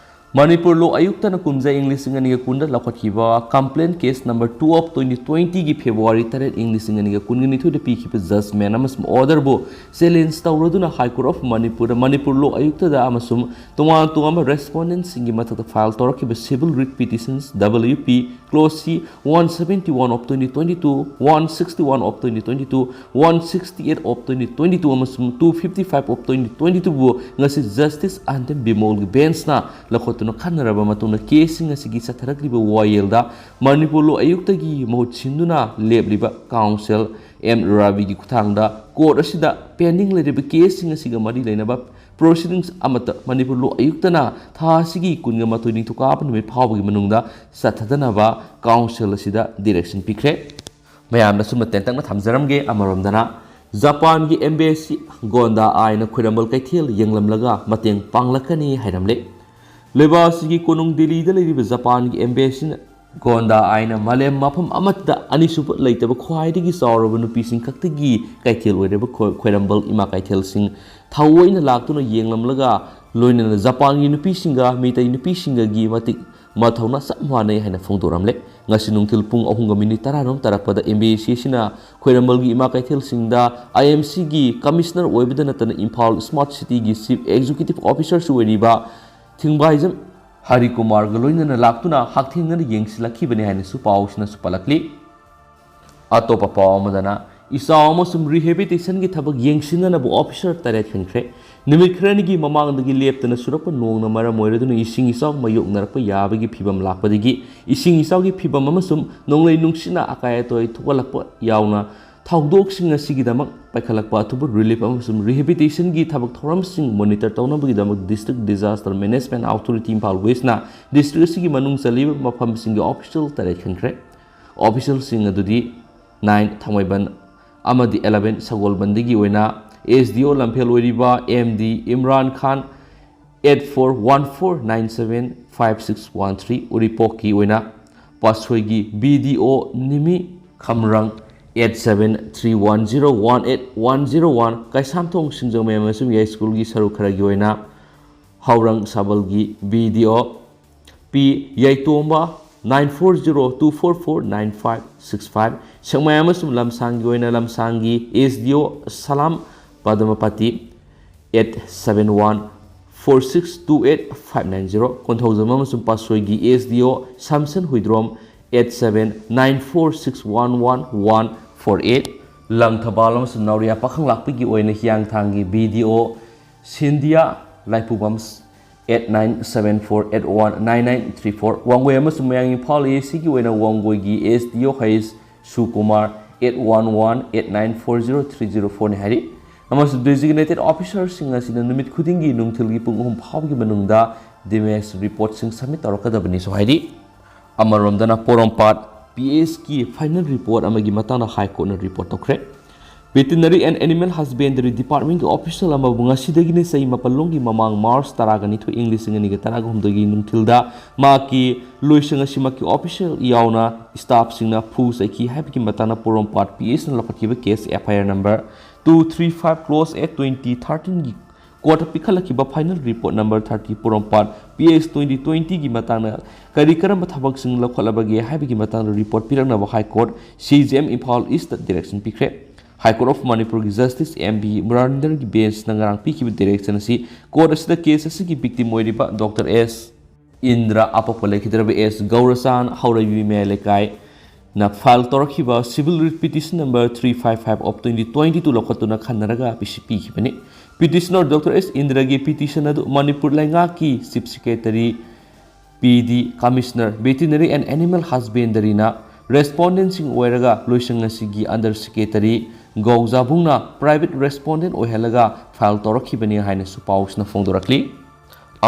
ꯃꯅꯤꯄꯨꯔ ꯂꯣ ꯑꯌꯨꯛꯇꯅ ꯀꯨꯝꯖꯥ ꯏꯪ ꯂꯤꯁꯤꯡ ꯑꯅꯤꯒ ꯀꯨꯟꯗ ꯂꯧꯈꯠꯈꯤꯕ complaint case number two of twenty twenty ꯒꯤ ꯐꯦꯕ꯭ꯔꯨꯋꯥꯔꯤ ꯇꯔꯦꯠ ꯏꯪ ꯂꯤꯁꯤꯡ ꯑꯅꯤꯒ ꯀꯨꯟꯒ ꯅꯤꯊꯣꯏꯗ ꯄꯤꯈꯤꯕ judgment ꯑꯃꯁꯨꯡ order ꯕꯨ challenge ꯇꯧꯔꯗꯨꯅ High Court of ꯃꯅꯤꯄꯨꯔꯗ ꯃꯅꯤꯄꯨꯔ ꯂꯣ ꯑꯌꯨꯛꯇꯗ ꯑꯃꯁꯨꯡ ꯇꯣꯉꯥꯟ ꯇꯣꯉꯥꯟꯕ respondent ꯁꯤꯡꯒꯤ ꯃꯊꯛꯇ file ꯇꯧꯔꯛꯈꯤꯕ civil writ petitions W P clause C one seventy one of twenty twenty two, one sixty one of twenty twenty two, one sixty eight of twenty twenty two ꯑꯃꯁꯨꯡ two fifty five of twenty twenty two ꯕꯨ ꯉꯁꯤ Justice Anand ꯕꯤꯃꯣꯜꯒꯤ bench ꯅ ꯂꯧꯈꯠꯇꯨꯅ ꯈꯟꯅꯔꯕ ꯃꯇꯨꯡꯗ case ꯁꯤꯡ ꯑꯁꯤꯒꯤ ꯆꯠꯊꯔꯛꯂꯤꯕ ꯋꯥꯌꯦꯜꯗ ꯃꯅꯤꯄꯨꯔ ꯂꯣ ꯑꯌꯨꯛꯇꯒꯤ ꯃꯍꯨꯠ ꯁꯤꯟꯗꯨꯅ ꯂꯦꯞꯂꯤꯕ counsel ꯑꯦꯝ ꯔꯥꯕꯤꯒꯤ ꯈꯨꯠꯊꯥꯡꯗ court ꯑꯁꯤꯗ pending ꯂꯩꯔꯤꯕ case ꯁꯤꯡ ꯑꯁꯤꯒ ꯃꯔꯤ ꯂꯩꯅꯕ proceedings ꯑꯃꯠꯇ ꯃꯅꯤꯄꯨꯔ ꯂꯣ ꯑꯌꯨꯛꯇꯅ ꯊꯥ ꯑꯁꯤꯒꯤ ꯀꯨꯟꯒ ꯃꯥꯊꯣꯏ ꯅꯤꯡꯊꯧꯀꯥꯕ ꯅꯨꯃꯤꯠ ꯐꯥꯎꯕꯒꯤ ꯃꯅꯨꯡꯗ ꯆꯠꯊꯗꯅꯕ council ꯑꯁꯤꯗ direction ꯄꯤꯈ꯭ꯔꯦ꯫ ꯃꯌꯥꯝꯅ ꯁꯨꯝꯅ ꯇꯦꯟꯇꯛꯅ ꯊꯝꯖꯔꯝꯒꯦ꯫ ꯑꯃꯔꯣꯝꯗꯅ ꯖꯄꯥꯟꯒꯤ embassy ꯒꯣꯟꯗꯥ ꯑꯥꯏꯅ ꯈꯣꯏꯔꯝꯕꯜ ꯀꯩꯊꯦꯜ ꯌꯦꯡꯂꯝꯂꯒ ꯃꯇꯦꯡ ꯄꯥꯡꯂꯛꯀꯅꯤ ꯍꯥꯏꯔꯝꯂꯦ꯫ ꯂꯩꯕꯥꯛ ꯑꯁꯤꯒꯤ ꯀꯣꯅꯨꯡ ꯗꯤꯜꯂꯤꯗ ꯂꯩꯔꯤꯕ ꯖꯄꯥꯟꯒꯤ embassy ꯅ ꯒꯣꯟꯗꯥ ꯑꯥꯏꯅ ꯃꯥꯂꯦꯝ ꯃꯐꯝ ꯑꯃꯠꯇ ꯑꯅꯤꯁꯨꯕ ꯂꯩꯇꯕ ꯈ꯭ꯋꯥꯏꯗꯒꯤ ꯆꯥꯎꯔꯕ ꯅꯨꯄꯤꯁꯤꯡ ꯈꯛꯇꯒꯤ ꯀꯩꯊꯦꯜ ꯑꯣꯏꯔꯤꯕ ꯈꯣ-, ꯈꯣꯏꯔꯝꯕꯜ ꯏꯃꯥ ꯀꯩꯊꯦꯜꯁꯤꯡ ꯊꯑꯣꯏꯅ ꯂꯥꯛꯇꯨꯅ ꯌꯦꯡꯂꯝꯂꯒ, ꯂꯣꯏꯅꯅ ꯖꯄꯥꯟꯒꯤ ꯅꯨꯄꯤꯁꯤꯡꯒ ꯃꯤꯇꯩ ꯅꯨꯄꯤꯁꯤꯡꯒꯒꯤ ꯃꯇꯤꯛ ꯃꯊꯧꯅꯥ ꯆꯞ ꯃꯥꯟꯅꯩ ꯍꯥꯏꯅ ꯐꯣꯡꯗꯣꯔꯝꯂꯦ꯫ ꯉꯁꯤ ꯅꯨꯡꯊꯤꯜ ꯄꯨꯡ ꯑꯍꯨꯝꯒ ꯃꯤꯅꯤꯠ ꯇꯔꯥꯔꯣꯝ ꯇꯥꯔꯛꯄꯗ embassy ꯑꯁꯤꯅ ꯈꯣꯏꯔꯝꯕꯜꯒꯤ ꯏꯃꯥ ꯀꯩꯊꯦꯜꯁꯤꯡꯗ I M C ꯒꯤ commissioner ꯑꯣꯏꯕꯗ ꯅꯠꯇꯅ ꯏꯝꯐꯥꯜ smart city ꯒꯤ chief executive officer ꯁꯨ ꯑꯣꯏꯔꯤꯕ ꯊꯤꯡꯕꯥꯏꯖꯝ ꯍꯔꯤꯀꯨꯃꯥꯔꯒ ꯂꯣꯏꯅꯅ ꯂꯥꯛꯇꯨꯅ ꯍꯛꯊꯦꯡꯅꯅ ꯌꯦꯡꯁꯤꯜꯂꯛꯈꯤꯕꯅꯤ ꯍꯥꯏꯅꯁꯨ ꯄꯥꯎꯁꯤꯅꯁꯨ ꯄꯜꯂꯛꯂꯤ꯫ ꯑꯇꯣꯞꯄ ꯄꯥꯎ ꯑꯃꯗꯅ, ꯏꯆꯥꯎ ꯑꯃꯁꯨꯡ rehabilitation ꯒꯤ ꯊꯕꯛ ꯌꯦꯡꯁꯤꯟꯅꯅꯕ officer ꯇꯔꯦꯠ ꯈꯟꯈ꯭ꯔꯦ꯫ ꯅꯨꯃꯤꯠ ꯈꯔꯅꯤꯒꯤ ꯃꯃꯥꯡꯗꯒꯤ ꯂꯦꯞꯇꯅ ꯆꯨꯔꯛꯄ ꯅꯣꯡꯅ ꯃꯔꯝ ꯑꯣꯏꯔꯗꯨꯅ ꯏꯁꯤꯡ ꯏꯆꯥꯎ ꯃꯥꯌꯣꯛꯅꯔꯛꯄ ꯌꯥꯕꯒꯤ ꯐꯤꯕꯝ ꯂꯥꯛꯄꯗꯒꯤ ꯏꯁꯤꯡ ꯏꯆꯥꯎꯒꯤ ꯐꯤꯕꯝ ꯑꯃꯁꯨꯡ ꯅꯣꯡꯂꯩ ꯅꯨꯡꯁꯤꯠꯅ ꯑꯀꯥꯏ ꯑꯇꯣꯏ ꯊꯣꯛꯍꯜꯂꯛꯄ ꯌꯥꯎꯅ ꯊꯧꯗꯣꯛꯁꯤꯡ ꯑꯁꯤꯒꯤꯗꯃꯛ ꯄꯥꯏꯈꯠꯂꯛꯄ ꯑꯊꯨꯕ relief ꯑꯃꯁꯨꯡ rehabilitation ꯒꯤ ꯊꯕꯛ ꯊꯧꯔꯝꯁꯤꯡ monitor ꯇꯧꯅꯕꯒꯤꯗꯃꯛ District Disaster Management Authority Imphal West ꯅ district ꯑꯁꯤꯒꯤ ꯃꯅꯨꯡ ꯆꯜꯂꯤꯕ ꯃꯐꯝꯁꯤꯡꯒꯤ official ꯇꯔꯦꯠ ꯈꯟꯈ꯭ꯔꯦ꯫ Official ꯁꯤꯡ ꯑꯗꯨꯗꯤ nine ꯊꯥꯡꯃꯩꯕꯟ ꯑꯃꯗꯤ eleven ꯁꯒꯣꯜꯕꯟꯗꯒꯤ ꯑꯣꯏꯅ S D O ꯂꯝꯐꯦꯜ ꯑꯣꯏꯔꯤꯕ M D ꯏꯝꯔꯥꯟ ꯈꯥꯟ, eight four one four nine seven five six one three, ꯎꯔꯤꯄꯣꯛꯀꯤ ꯑꯣꯏꯅ ꯄꯥꯠꯁꯣꯏꯒꯤ B D O ꯅꯤꯃꯤ ꯈꯝꯔꯪ, eight seven three one zero one eight one zero one, Keishamthong ꯁꯤꯡꯖꯃꯩ ꯑꯃꯁꯨꯡ ꯌꯥꯏꯁ꯭ꯀꯨꯜꯒꯤ ꯁꯔꯨꯛ ꯈꯔꯒꯤ ꯑꯣꯏꯅ ꯍꯥꯎꯔꯪ ꯁꯥꯕꯜꯒꯤ B D O P ꯌꯥꯏꯇꯣꯝꯕ, nine four zero two four four nine five six five, ꯁꯦꯛꯃꯥꯏ ꯑꯃꯁꯨꯡ ꯂꯝꯁꯥꯡꯒꯤ ꯑꯣꯏꯅ ꯂꯝꯁꯥꯡꯒꯤ S D O ꯁꯂꯥꯝ ꯄꯗꯃꯄꯇꯤ, eight seven one four six two eight five nine zero, Konthoujam ꯑꯃꯁꯨꯡ ꯄꯥꯠꯁꯣꯏꯒꯤ S D O ꯁꯥꯝꯁꯟ Huidrom, eight seven nine four six one one one four eight, Langthabal ꯑꯃꯁꯨꯡ ꯅꯥꯎꯔꯤꯌꯥ ꯄꯥꯈꯪꯂꯥꯛꯄꯤꯒꯤ ꯑꯣꯏꯅ ꯍꯤꯌꯥꯡꯊꯥꯡꯒꯤ B D O ꯁꯤꯟꯗꯤꯌꯥ ꯂꯥꯏꯄꯨꯕꯝ, eight nine seven four eight one nine nine three four, Wangoi ꯑꯃꯁꯨꯡ ꯃꯌꯥꯡ Imphal A C ꯒꯤ ꯑꯣꯏꯅ ꯋꯥꯡꯒꯣꯏꯒꯤ S D O ꯍꯩꯁ ꯁꯨꯀꯨꯃꯥꯔ, eight one one eight nine four zero three zero four ꯅꯤ ꯍꯥꯏꯔꯤ꯫ ꯑꯃꯁꯨꯡ designated officerꯁꯤꯡ ꯑꯁꯤꯅ ꯅꯨꯃꯤꯠ ꯈꯨꯗꯤꯡꯒꯤ ꯅꯨꯡꯊꯤꯜꯒꯤ ꯄꯨꯡ ꯑꯍꯨꯝ ꯐꯥꯎꯕꯒꯤ ꯃꯅꯨꯡꯗ damage reportꯁꯤꯡ submit ꯇꯧꯔꯛꯀꯗꯕꯅꯤꯁꯨ ꯍꯥꯏꯔꯤ꯫ ꯑꯃꯔꯣꯝꯗꯅ ꯄꯣꯔꯣꯝꯄꯥꯠ P H ꯀꯤ final report ꯑꯃꯒꯤ ꯃꯇꯥꯡꯗ High Courtꯅ report ꯇꯧꯈ꯭ꯔꯦ꯫ Veterinary and Animal Husbandry Departmentꯀꯤ official ꯑꯃꯕꯨ ꯉꯁꯤꯗꯒꯤꯅ ꯆꯍꯤ ꯃꯥꯄꯜ ꯂꯣꯝꯒꯤ ꯃꯃꯥꯡ March ꯇꯔꯥꯒ ꯅꯤꯊꯣꯏ, ꯏꯪ ꯂꯤꯁꯤꯡ ꯑꯅꯤꯒ ꯇꯔꯥꯍꯨꯝꯗꯣꯏꯒꯤ ꯅꯨꯡꯊꯤꯜꯗ ꯃꯍꯥꯛꯀꯤ ꯂꯣꯏꯁꯪ ꯑꯁꯤꯃꯛꯀꯤ official ꯌꯥꯎꯅ staffꯁꯤꯡꯅ ꯐꯨ ꯆꯩꯈꯤ ꯍꯥꯏꯕꯒꯤ ꯃꯇꯥꯡꯗ ꯄꯣꯔꯣꯝꯄꯥꯠ P Hꯅ ꯂꯧꯈꯠꯈꯤꯕ case F I R number two three five clause at twenty thirteenꯒꯤ courtꯇ ꯄꯤꯈꯠꯂꯛꯈꯤꯕ final report number thirty Porompat P H twenty twentyꯒꯤ ꯃꯇꯥꯡꯗ ꯀꯔꯤ ꯀꯔꯝꯕ ꯊꯕꯛꯁꯤꯡ ꯂꯧꯈꯠꯂꯕꯒꯦ ꯍꯥꯏꯕꯒꯤ ꯃꯇꯥꯡꯗ report ꯄꯤꯔꯛꯅꯕ High Court C J M Imphal Eastꯇ direction ꯄꯤꯈ꯭ꯔꯦ꯫ High Court of Manipurꯒꯤ Justice M B Muralindranꯒꯤ benchꯅ ꯉꯔꯥꯡ ꯄꯤꯈꯤꯕ direction ꯑꯁꯤ court ꯑꯁꯤꯗ case ꯑꯁꯤꯒꯤ victim ꯑꯣꯏꯔꯤꯕ Doctor S ꯏꯟꯗ꯭ꯔ, ꯑꯄꯣꯛꯄ ꯂꯩꯈꯤꯗ꯭ꯔꯕ S ꯒꯧꯔꯆꯥꯟ, ꯍꯧꯔꯩꯕꯤ ꯃꯌꯥꯏ ꯂꯩꯀꯥꯏꯅ file ꯇꯧꯔꯛꯈꯤꯕ civil writ petition number three five five of twenty twenty two ꯂꯧꯈꯠꯇꯨꯅ ꯈꯟꯅꯔꯒ ꯄꯤꯁꯤ ꯄꯤꯈꯤꯕꯅꯤ꯫ Petitioner Doctor S ꯏꯟꯗ꯭ꯔꯒꯤ petition ꯑꯗꯨ ꯃꯅꯤꯄꯨꯔ ꯂꯩꯉꯥꯛꯀꯤ Chief Secretary, P D, Commissioner, Veterinary and Animal Husbandryꯅ respondentꯁꯤꯡ ꯑꯣꯏꯔꯒ ꯂꯣꯏꯁꯪ ꯑꯁꯤꯒꯤ under secretary ꯒꯧꯖꯥꯕꯨꯡꯅ private respondent ꯑꯣꯏꯍꯜꯂꯒ file ꯇꯧꯔꯛꯈꯤꯕꯅꯤ ꯍꯥꯏꯅꯁꯨ ꯄꯥꯎꯁꯤꯅ ꯐꯣꯡꯗꯣꯔꯛꯂꯤ꯫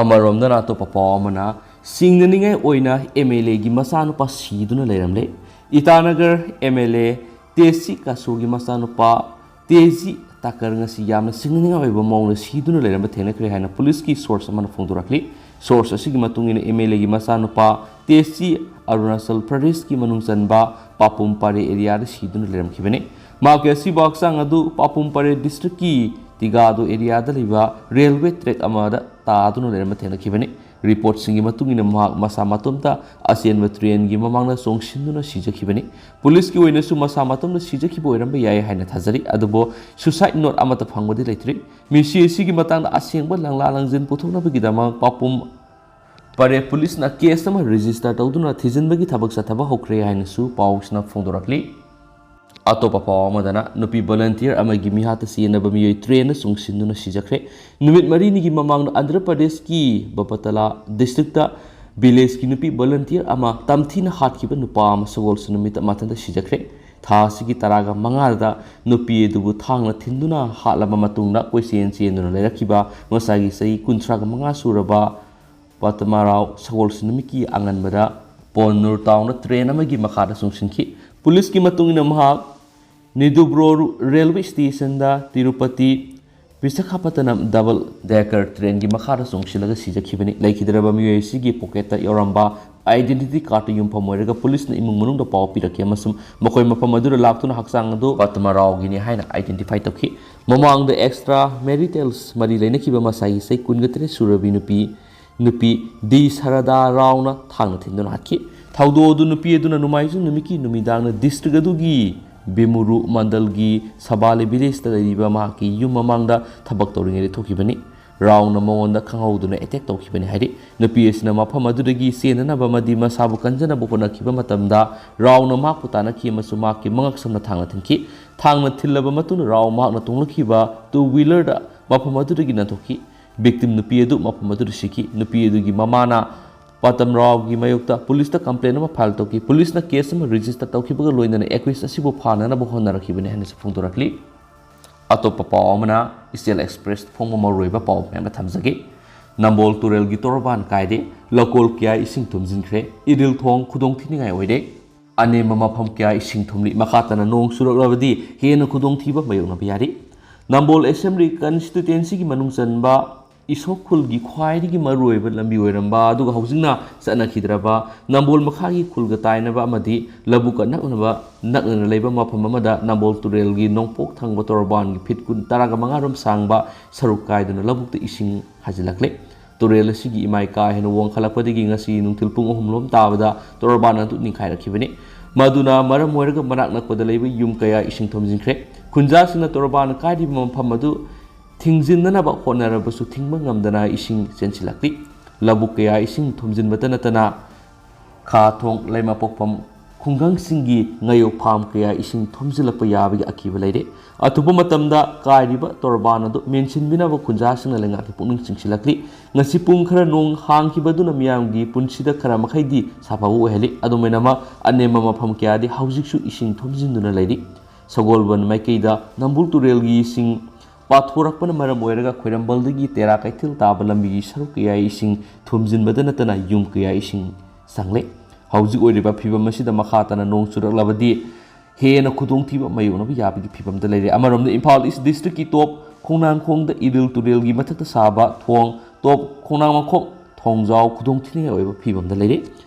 ꯑꯃꯔꯣꯝꯗꯅ ꯑꯇꯣꯞꯄ ꯄꯥꯎ ꯑꯃꯅ, ꯁꯤꯡꯅꯅꯤꯡꯉꯥꯏ ꯑꯣꯏꯅ M L Aꯒꯤ ꯃꯆꯥꯅꯨꯄꯥ ꯁꯤꯗꯨꯅ ꯂꯩꯔꯝꯂꯦ꯫ ꯏꯇꯥꯅꯒꯔ M L A ꯇꯦꯖꯤ ꯀꯥꯁꯨꯒꯤ ꯃꯆꯥꯅꯨꯄꯥ ꯇꯦꯖꯤ ꯇꯥꯀꯔ ꯉꯁꯤ ꯌꯥꯝꯅ ꯁꯤꯡꯅꯅꯤꯡꯉꯥꯏ ꯑꯣꯏꯕ ꯃꯑꯣꯡꯗ ꯁꯤꯗꯨꯅ ꯂꯩꯔꯝꯕ ꯊꯦꯡꯅꯈ꯭ꯔꯦ ꯍꯥꯏꯅ ꯄꯨꯂꯤꯁꯀꯤ source ꯑꯃꯅ ꯐꯣꯡꯗꯣꯔꯛꯂꯤ꯫ Source ꯑꯁꯤꯒꯤ ꯃꯇꯨꯡ ꯏꯟꯅ, M L Aꯒꯤ ꯃꯆꯥꯅꯨꯄꯥ ꯇꯦꯖꯤ ꯑꯔꯨꯅꯥꯆꯜ ꯄ꯭ꯔꯗꯦꯁꯀꯤ ꯃꯅꯨꯡ ꯆꯟꯕ ꯄꯥꯄꯨꯝ ꯄꯥꯔꯦ areaꯗ ꯁꯤꯗꯨꯅ ꯂꯩꯔꯝꯈꯤꯕꯅꯤ꯫ ꯃꯍꯥꯛꯀꯤ ꯑꯁꯤꯕ ꯍꯛꯆꯥꯡ ꯑꯗꯨ ꯄꯥꯄꯨꯝ ꯄꯥꯔꯦ districtꯀꯤ ꯇꯤꯒꯥꯗꯣ areaꯗ ꯂꯩꯕ railway track ꯑꯃꯗ ꯇꯥꯗꯨꯅ ꯂꯩꯔꯝꯕ ꯊꯦꯡꯅꯈꯤꯕꯅꯤ꯫ Reportꯁꯤꯡꯒꯤ ꯃꯇꯨꯡ ꯏꯟꯅ, ꯃꯍꯥꯛ ꯃꯁꯥ ꯃꯇꯣꯝꯇ ꯑꯆꯦꯟꯕ trainꯒꯤ ꯃꯃꯥꯡꯗ ꯆꯣꯡꯁꯤꯟꯗꯨꯅ ꯁꯤꯖꯈꯤꯕꯅꯤ꯫ ꯄꯨꯂꯤꯁꯀꯤ ꯑꯣꯏꯅꯁꯨ ꯃꯁꯥ ꯃꯇꯣꯝꯇ ꯁꯤꯖꯈꯤꯕ ꯑꯣꯏꯔꯝꯕ ꯌꯥꯏ ꯍꯥꯏꯅ ꯊꯥꯖꯔꯤ, ꯑꯗꯨꯕꯨ suicide note ꯑꯃꯠꯇ ꯐꯪꯕꯗꯤ ꯂꯩꯇ꯭ꯔꯤ꯫ ꯃꯤꯁꯤ ꯑꯁꯤꯒꯤ ꯃꯇꯥꯡꯗ ꯑꯁꯦꯡꯕ ꯂꯪꯂꯥ ꯂꯪꯖꯤꯟ ꯄꯨꯊꯣꯛꯅꯕꯒꯤꯗꯃꯛ ꯄꯥꯄꯨꯝ ꯄꯥꯔꯦ ꯄꯨꯂꯤꯁꯅ case ꯑꯃ register ꯇꯧꯗꯨꯅ ꯊꯤꯖꯤꯟꯕꯒꯤ ꯊꯕꯛ ꯆꯠꯊꯕ ꯍꯧꯈ꯭ꯔꯦ ꯍꯥꯏꯅꯁꯨ ꯄꯥꯎꯁꯤꯅ ꯐꯣꯡꯗꯣꯔꯛꯂꯤ꯫ ꯑꯇꯣꯞꯄ ꯄꯥꯎ ꯑꯃꯗꯅ, ꯅꯨꯄꯤ volunteer ꯑꯃꯒꯤ ꯃꯤꯍꯥꯠꯇ ꯆꯦꯟꯅꯕ ꯃꯤꯑꯣꯏ trainꯅ ꯆꯣꯡꯁꯤꯟꯗꯨꯅ ꯁꯤꯖꯈ꯭ꯔꯦ꯫ ꯅꯨꯃꯤꯠ ꯃꯔꯤꯅꯤꯒꯤ ꯃꯃꯥꯡꯗ ꯑꯟꯙ꯭ꯔ ꯄ꯭ꯔꯗꯦꯁꯀꯤ ꯕꯄꯇꯂꯥ districtꯇ villageꯀꯤ ꯅꯨꯄꯤ volunteer ꯑꯃ ꯇꯝꯊꯤꯅ ꯍꯥꯠꯈꯤꯕ ꯅꯨꯄꯥ ꯑꯃ ꯁꯒꯣꯜꯁꯦꯟ ꯅꯨꯃꯤꯠꯇ ꯃꯊꯟꯇ ꯁꯤꯖꯈ꯭ꯔꯦ꯫ ꯊꯥ ꯑꯁꯤꯒꯤ ꯇꯔꯥꯒ ꯃꯉꯥꯗ ꯅꯨꯄꯤ ꯑꯗꯨꯕꯨ ꯊꯥꯡꯅ ꯊꯤꯟꯗꯨꯅ ꯍꯥꯠꯂꯕ ꯃꯇꯨꯡꯗ ꯀꯣꯏꯆꯦꯟ ꯆꯦꯟꯗꯨꯅ ꯂꯩꯔꯛꯈꯤꯕ ꯉꯁꯥꯏꯒꯤ ꯆꯍꯤ ꯀꯨꯟꯊ꯭ꯔꯥꯒ ꯃꯉꯥ ꯁꯨꯔꯕ ꯄꯗꯃꯥꯔꯥꯎ ꯁꯒꯣꯜꯁꯦꯟ ꯅꯨꯃꯤꯠꯀꯤ ꯑꯉꯟꯕꯗ ꯄꯣꯟꯅꯨꯔ ꯇꯥꯎꯟꯗ ꯇ꯭ꯔꯦꯟ ꯑꯃꯒꯤ ꯃꯈꯥꯗ ꯆꯣꯡꯁꯤꯟꯈꯤ꯫ ꯄꯨꯂꯤꯁꯀꯤ ꯃꯇꯨꯡ ꯏꯟꯅ ꯃꯍꯥꯛ ꯅꯤꯗꯨꯕ꯭ꯔꯣꯔꯨ railway ꯁ꯭ꯇꯦꯁꯟꯗ Tirupati Visakhapatnam double decker ꯇ꯭ꯔꯦꯟꯒꯤ ꯃꯈꯥꯗ ꯆꯣꯡꯁꯤꯜꯂꯒ ꯁꯤꯖꯈꯤꯕꯅꯤ꯫ ꯂꯩꯈꯤꯗ꯭ꯔꯕ ꯃꯤꯑꯣꯏ ꯑꯁꯤꯒꯤ ꯄꯣꯀꯦꯠꯇ ꯌꯥꯎꯔꯝꯕ ꯑꯥꯏꯗꯦꯟꯇꯤꯇꯤ ꯀꯥꯔꯗꯇ ꯌꯨꯝꯐꯝ ꯑꯣꯏꯔꯒ ꯄꯨꯂꯤꯁꯅ ꯏꯃꯨꯡ ꯃꯅꯨꯡꯗ ꯄꯥꯎ ꯄꯤꯔꯛꯈꯤ ꯑꯃꯁꯨꯡ ꯃꯈꯣꯏ ꯃꯐꯝ ꯑꯗꯨꯗ ꯂꯥꯛꯇꯨꯅ ꯍꯛꯆꯥꯡ ꯑꯗꯨ ꯄꯗꯃꯥꯔꯥꯎꯒꯤꯅꯤ ꯍꯥꯏꯅ ꯑꯥꯏꯗꯦꯟꯇꯤꯐꯥꯏ ꯇꯧꯈꯤ꯫ ꯃꯃꯥꯡꯗ ꯑꯦꯛꯁꯇ꯭ꯔꯥ ꯃꯦꯔꯤꯇꯦꯜꯁ ꯃꯔꯤ ꯂꯩꯅꯈꯤꯕ ꯃꯁꯥꯒꯤ ꯆꯍꯤ ꯀꯨꯟꯒ ꯇꯔꯦꯠ ꯁꯨꯔꯕꯤ ꯅꯨꯄꯤ ꯅꯨꯄꯤ ꯗꯤ ꯁꯔꯗꯥ ꯔꯥꯎꯅ ꯊꯥꯡꯅ ꯊꯤꯟꯗꯨꯅ ꯍꯥꯠꯈꯤ꯫ ꯊꯧꯗꯣꯛ ꯑꯗꯨ ꯅꯨꯄꯤ ꯑꯗꯨꯅ ꯅꯣꯡꯃꯥꯏꯖꯤꯡ ꯅꯨꯃꯤꯠꯀꯤ ꯅꯨꯃꯤꯗꯥꯡꯗ ꯗꯤꯁꯇ꯭ꯔꯤꯛ ꯑꯗꯨꯒꯤ ꯕꯤꯃꯨꯔꯨ ꯃꯟꯗꯜꯒꯤ ꯁꯕꯥꯂꯤ ꯚꯤꯂꯦꯖꯇ ꯂꯩꯔꯤꯕ ꯃꯍꯥꯛꯀꯤ ꯌꯨꯝ ꯃꯃꯥꯡꯗ ꯊꯕꯛ ꯇꯧꯔꯤꯉꯩꯗ ꯊꯣꯛꯈꯤꯕꯅꯤ꯫ ꯔꯥꯎꯅ ꯃꯉꯣꯟꯗ ꯈꯪꯍꯧꯗꯨꯅ ꯑꯦꯇꯦꯛ ꯇꯧꯈꯤꯕꯅꯤ ꯍꯥꯏꯔꯤ꯫ ꯅꯨꯄꯤ ꯑꯁꯤꯅ ꯃꯐꯝ ꯑꯗꯨꯗꯒꯤ ꯆꯦꯟꯅꯅꯕ ꯑꯃꯗꯤ ꯃꯁꯥꯕꯨ ꯀꯟꯖꯅꯕ ꯍꯣꯠꯅꯈꯤꯕ ꯃꯇꯝꯗ ꯔꯥꯎꯅ ꯃꯍꯥꯛꯄꯨ ꯇꯥꯟꯅꯈꯤ ꯑꯃꯁꯨꯡ ꯃꯍꯥꯛꯀꯤ ꯃꯉꯛꯁꯝꯅ ꯊꯥꯡꯅ ꯊꯤꯟꯈꯤ꯫ ꯊꯥꯡꯅ ꯊꯤꯜꯂꯕ ꯃꯇꯨꯡꯗ ꯔꯥꯎ ꯃꯍꯥꯛꯅ ꯇꯣꯡꯂꯛꯈꯤꯕ ꯇꯨ ꯋꯤꯂꯔꯗ ꯃꯐꯝ ꯑꯗꯨꯗꯒꯤ ꯅꯥꯟꯊꯣꯛꯈꯤ꯫ ꯚꯤꯛꯇꯤꯝ ꯅꯨꯄꯤ ꯑꯗꯨ ꯃꯐꯝ ꯑꯗꯨꯗ ꯁꯤꯈꯤ꯫ ꯅꯨꯄꯤ ꯑꯗꯨꯒꯤ ꯃꯃꯥꯅ ꯄꯇꯝ ꯔꯥꯎꯒꯤ ꯃꯥꯌꯣꯛꯇ ꯄꯨꯂꯤꯁꯇ ꯀꯝꯄ꯭ꯂꯦꯟ ꯑꯃ ꯐꯥꯏꯜ ꯇꯧꯈꯤ꯫ ꯄꯨꯂꯤꯁꯅ ꯀꯦꯁ ꯑꯃ ꯔꯦꯖꯤꯁꯇꯔ ꯇꯧꯈꯤꯕꯒ ꯂꯣꯏꯅꯅ ꯑꯦꯀ꯭ꯌꯨꯁ ꯑꯁꯤꯕꯨ ꯐꯥꯅꯅꯕ ꯍꯣꯠꯅꯔꯛꯈꯤꯕꯅꯤ ꯍꯥꯏꯅꯁꯨ ꯐꯣꯡꯗꯣꯔꯛꯂꯤ꯫ ꯑꯇꯣꯞꯄ ꯄꯥꯎ ꯑꯃꯅ, ꯏꯆꯦꯜ ꯑꯦꯛꯁꯄ꯭ꯔꯦꯁ ꯐꯣꯡꯕ ꯃꯔꯨꯑꯣꯏꯕ ꯄꯥꯎ ꯃꯌꯥꯝ ꯑꯃ ꯊꯝꯖꯒꯦ꯫ ꯅꯝꯕꯣꯜ ꯇꯨꯔꯦꯜꯒꯤ ꯇꯣꯔꯕꯥꯟ ꯀꯥꯏꯔꯦ, ꯂꯧꯀꯣꯜ ꯀꯌꯥ ꯏꯁꯤꯡ ꯊꯨꯝꯖꯤꯟꯈ꯭ꯔꯦ, ꯏꯔꯤꯜ ꯊꯣꯡ ꯈꯨꯗꯣꯡꯊꯤꯅꯤꯡꯉꯥꯏ ꯑꯣꯏꯔꯦ꯫ ꯑꯅꯦꯝꯕ ꯃꯐꯝ ꯀꯌꯥ ꯏꯁꯤꯡ ꯊꯨꯝꯂꯤ꯫ ꯃꯈꯥ ꯇꯥꯅ ꯅꯣꯡ ꯆꯨꯔꯛꯂꯕꯗꯤ ꯍꯦꯟꯅ ꯈꯨꯗꯣꯡꯊꯤꯕ ꯃꯥꯌꯣꯛꯅꯕ ꯌꯥꯔꯤ꯫ ꯅꯝꯕꯣꯜ ꯑꯦꯁꯦꯝꯕ꯭ꯂꯤ ꯀꯟꯁꯇꯤꯇ꯭ꯋꯦꯟꯁꯤꯒꯤ ꯃꯅꯨꯡ ꯆꯟꯕ ꯏꯁꯣꯛ ꯈꯨꯜꯒꯤ ꯈ꯭ꯋꯥꯏꯗꯒꯤ ꯃꯔꯨꯑꯣꯏꯕ ꯂꯝꯕꯤ ꯑꯣꯏꯔꯝꯕ ꯑꯗꯨꯒ ꯍꯧꯖꯤꯛꯅ ꯆꯠꯅꯈꯤꯗ꯭ꯔꯕ ꯅꯝꯕꯣꯜ ꯃꯈꯥꯒꯤ ꯈꯨꯜꯒ ꯇꯥꯏꯅꯕ ꯑꯃꯗꯤ ꯂꯧꯕꯨꯛꯀ ꯅꯛꯅꯕ, ꯅꯛꯅꯅ ꯂꯩꯕ ꯃꯐꯝ ꯑꯃꯗ ꯅꯝꯕꯣꯜ ꯇꯨꯔꯦꯜꯒꯤ ꯅꯣꯡꯄꯣꯛ ꯊꯪꯕ ꯇꯣꯔꯕꯥꯟꯒꯤ ꯐꯤꯠ ꯀꯨꯟ, ꯇꯔꯥꯒ ꯃꯉꯥ ꯔꯣꯝ ꯁꯥꯡꯕ ꯁꯔꯨꯛ ꯀꯥꯏꯗꯨꯅ ꯂꯧꯕꯨꯛꯇ ꯏꯁꯤꯡ ꯍꯥꯖꯤꯜꯂꯛꯂꯦ꯫ ꯇꯨꯔꯦꯜ ꯑꯁꯤꯒꯤ ꯏꯃꯥꯏ ꯀꯥ ꯍꯦꯟꯅ ꯋꯥꯡꯈꯠꯂꯛꯄꯗꯒꯤ ꯉꯁꯤ ꯅꯨꯡꯊꯤꯜ ꯄꯨꯡ ꯑꯍꯨꯝ ꯂꯣꯝ ꯇꯥꯕꯗ ꯇꯣꯔꯕꯥꯟ ꯑꯗꯨ ꯅꯤꯡꯈꯥꯏꯔꯛꯈꯤꯕꯅꯤ꯫ ꯃꯗꯨꯅ ꯃꯔꯝ ꯑꯣꯏꯔꯒ ꯃꯅꯥꯛ ꯅꯛꯄꯗ ꯂꯩꯕ ꯌꯨꯝ ꯀꯌꯥ ꯏꯁꯤꯡ ꯊꯨꯝꯖꯤꯟꯈ꯭ꯔꯦ꯫ ꯈꯨꯟꯖꯥꯁꯤꯡꯅ ꯇꯣꯔꯕꯥꯟ ꯀꯥꯏꯔꯤꯕ ꯃꯐꯝ ꯑꯗꯨ ꯊꯤꯡꯖꯤꯟꯅꯅꯕ ꯍꯣꯠꯅꯔꯕꯁꯨ ꯊꯤꯡꯕ ꯉꯝꯗꯅ ꯏꯁꯤꯡ ꯆꯦꯟꯁꯤꯜꯂꯛꯂꯤ꯫ ꯂꯧꯕꯨꯛ ꯀꯌꯥ ꯏꯁꯤꯡ ꯊꯨꯝꯖꯤꯟꯕꯇ ꯅꯠꯇꯅ ꯈꯥ ꯊꯣꯡ, ꯂꯩꯃꯄꯣꯛꯐꯝ, ꯈꯨꯡꯒꯪꯁꯤꯡꯒꯤ ꯉꯥꯌꯣꯛꯐꯥꯝ ꯀꯌꯥ ꯏꯁꯤꯡ ꯊꯨꯝꯖꯤꯜꯂꯛꯄ ꯌꯥꯕꯒꯤ ꯑꯀꯤꯕ ꯂꯩꯔꯦ꯫ ꯑꯊꯨꯕ ꯃꯇꯝꯗ ꯀꯥꯏꯔꯤꯕ ꯇꯣꯔꯕꯥꯟ ꯑꯗꯨ ꯃꯦꯟꯁꯤꯟꯕꯤꯅꯕ ꯈꯨꯟꯖꯥꯁꯤꯡꯅ ꯂꯩꯉꯥꯛꯀꯤ ꯄꯨꯛꯅꯤꯡ ꯆꯤꯡꯁꯤꯜꯂꯛꯂꯤ꯫ ꯉꯁꯤ ꯄꯨꯡ ꯈꯔ ꯅꯣꯡ ꯍꯥꯡꯈꯤꯕꯗꯨꯅ ꯃꯤꯌꯥꯝꯒꯤ ꯄꯨꯟꯁꯤꯗ ꯈꯔ ꯃꯈꯩꯗꯤ ꯁꯥꯐꯕ ꯑꯣꯏꯍꯜꯂꯤ꯫ ꯑꯗꯨꯝ ꯑꯣꯏꯅꯃꯛ, ꯑꯅꯦꯝꯕ ꯃꯐꯝ ꯀꯌꯥꯗꯤ ꯍꯧꯖꯤꯛꯁꯨ ꯏꯁꯤꯡ ꯊꯨꯝꯖꯤꯟꯗꯨꯅ ꯂꯩꯔꯤ꯫ ꯁꯒꯣꯜꯕꯟ ꯃꯥꯏꯀꯩꯗ ꯅꯝꯕꯨꯜ ꯇꯨꯔꯦꯜꯒꯤ ꯏꯁꯤꯡ ꯄꯥꯊꯣꯔꯛꯄꯅ ꯃꯔꯝ ꯑꯣꯏꯔꯒ ꯈ꯭ꯋꯥꯏꯔꯝꯕꯟꯗꯒꯤ ꯇꯦꯔꯥ ꯀꯩꯊꯦꯜ ꯇꯥꯕ ꯂꯝꯕꯤꯒꯤ ꯁꯔꯨꯛ ꯀꯌꯥ ꯏꯁꯤꯡ ꯊꯨꯝꯖꯤꯟꯕꯗ ꯅꯠꯇꯅ ꯌꯨꯝ ꯀꯌꯥ ꯏꯁꯤꯡ ꯆꯪꯂꯦ꯫ ꯍꯧꯖꯤꯛ ꯑꯣꯏꯔꯤꯕ ꯐꯤꯕꯝ ꯑꯁꯤꯗ ꯃꯈꯥ ꯇꯥꯅ ꯅꯣꯡ ꯆꯨꯔꯛꯂꯕꯗꯤ ꯍꯦꯟꯅ ꯈꯨꯗꯣꯡꯊꯤꯕ ꯃꯥꯌꯣꯛꯅꯕ ꯌꯥꯕꯒꯤ ꯐꯤꯕꯝꯗ ꯂꯩꯔꯦ꯫ ꯑꯃꯔꯣꯝꯗ, ꯏꯝꯐꯥꯜ ꯏꯁ ꯗꯤꯁꯇ꯭ꯔꯤꯛꯀꯤ ꯇꯣꯞ ꯈꯣꯡꯅꯥꯡꯈꯣꯡꯗ ꯏꯔꯤꯜ ꯇꯨꯔꯦꯜꯒꯤ ꯃꯊꯛꯇ ꯁꯥꯕ ꯊꯣꯡ, ꯇꯣꯞ ꯈꯣꯡꯅꯥꯡꯃꯈꯣꯡ ꯊꯣꯡꯖꯥꯎ ꯈꯨꯗꯣꯡꯊꯤꯅꯤꯡꯉꯥꯏ ꯑꯣꯏꯕ ꯐꯤꯕꯝꯗ ꯂꯩꯔꯦ꯫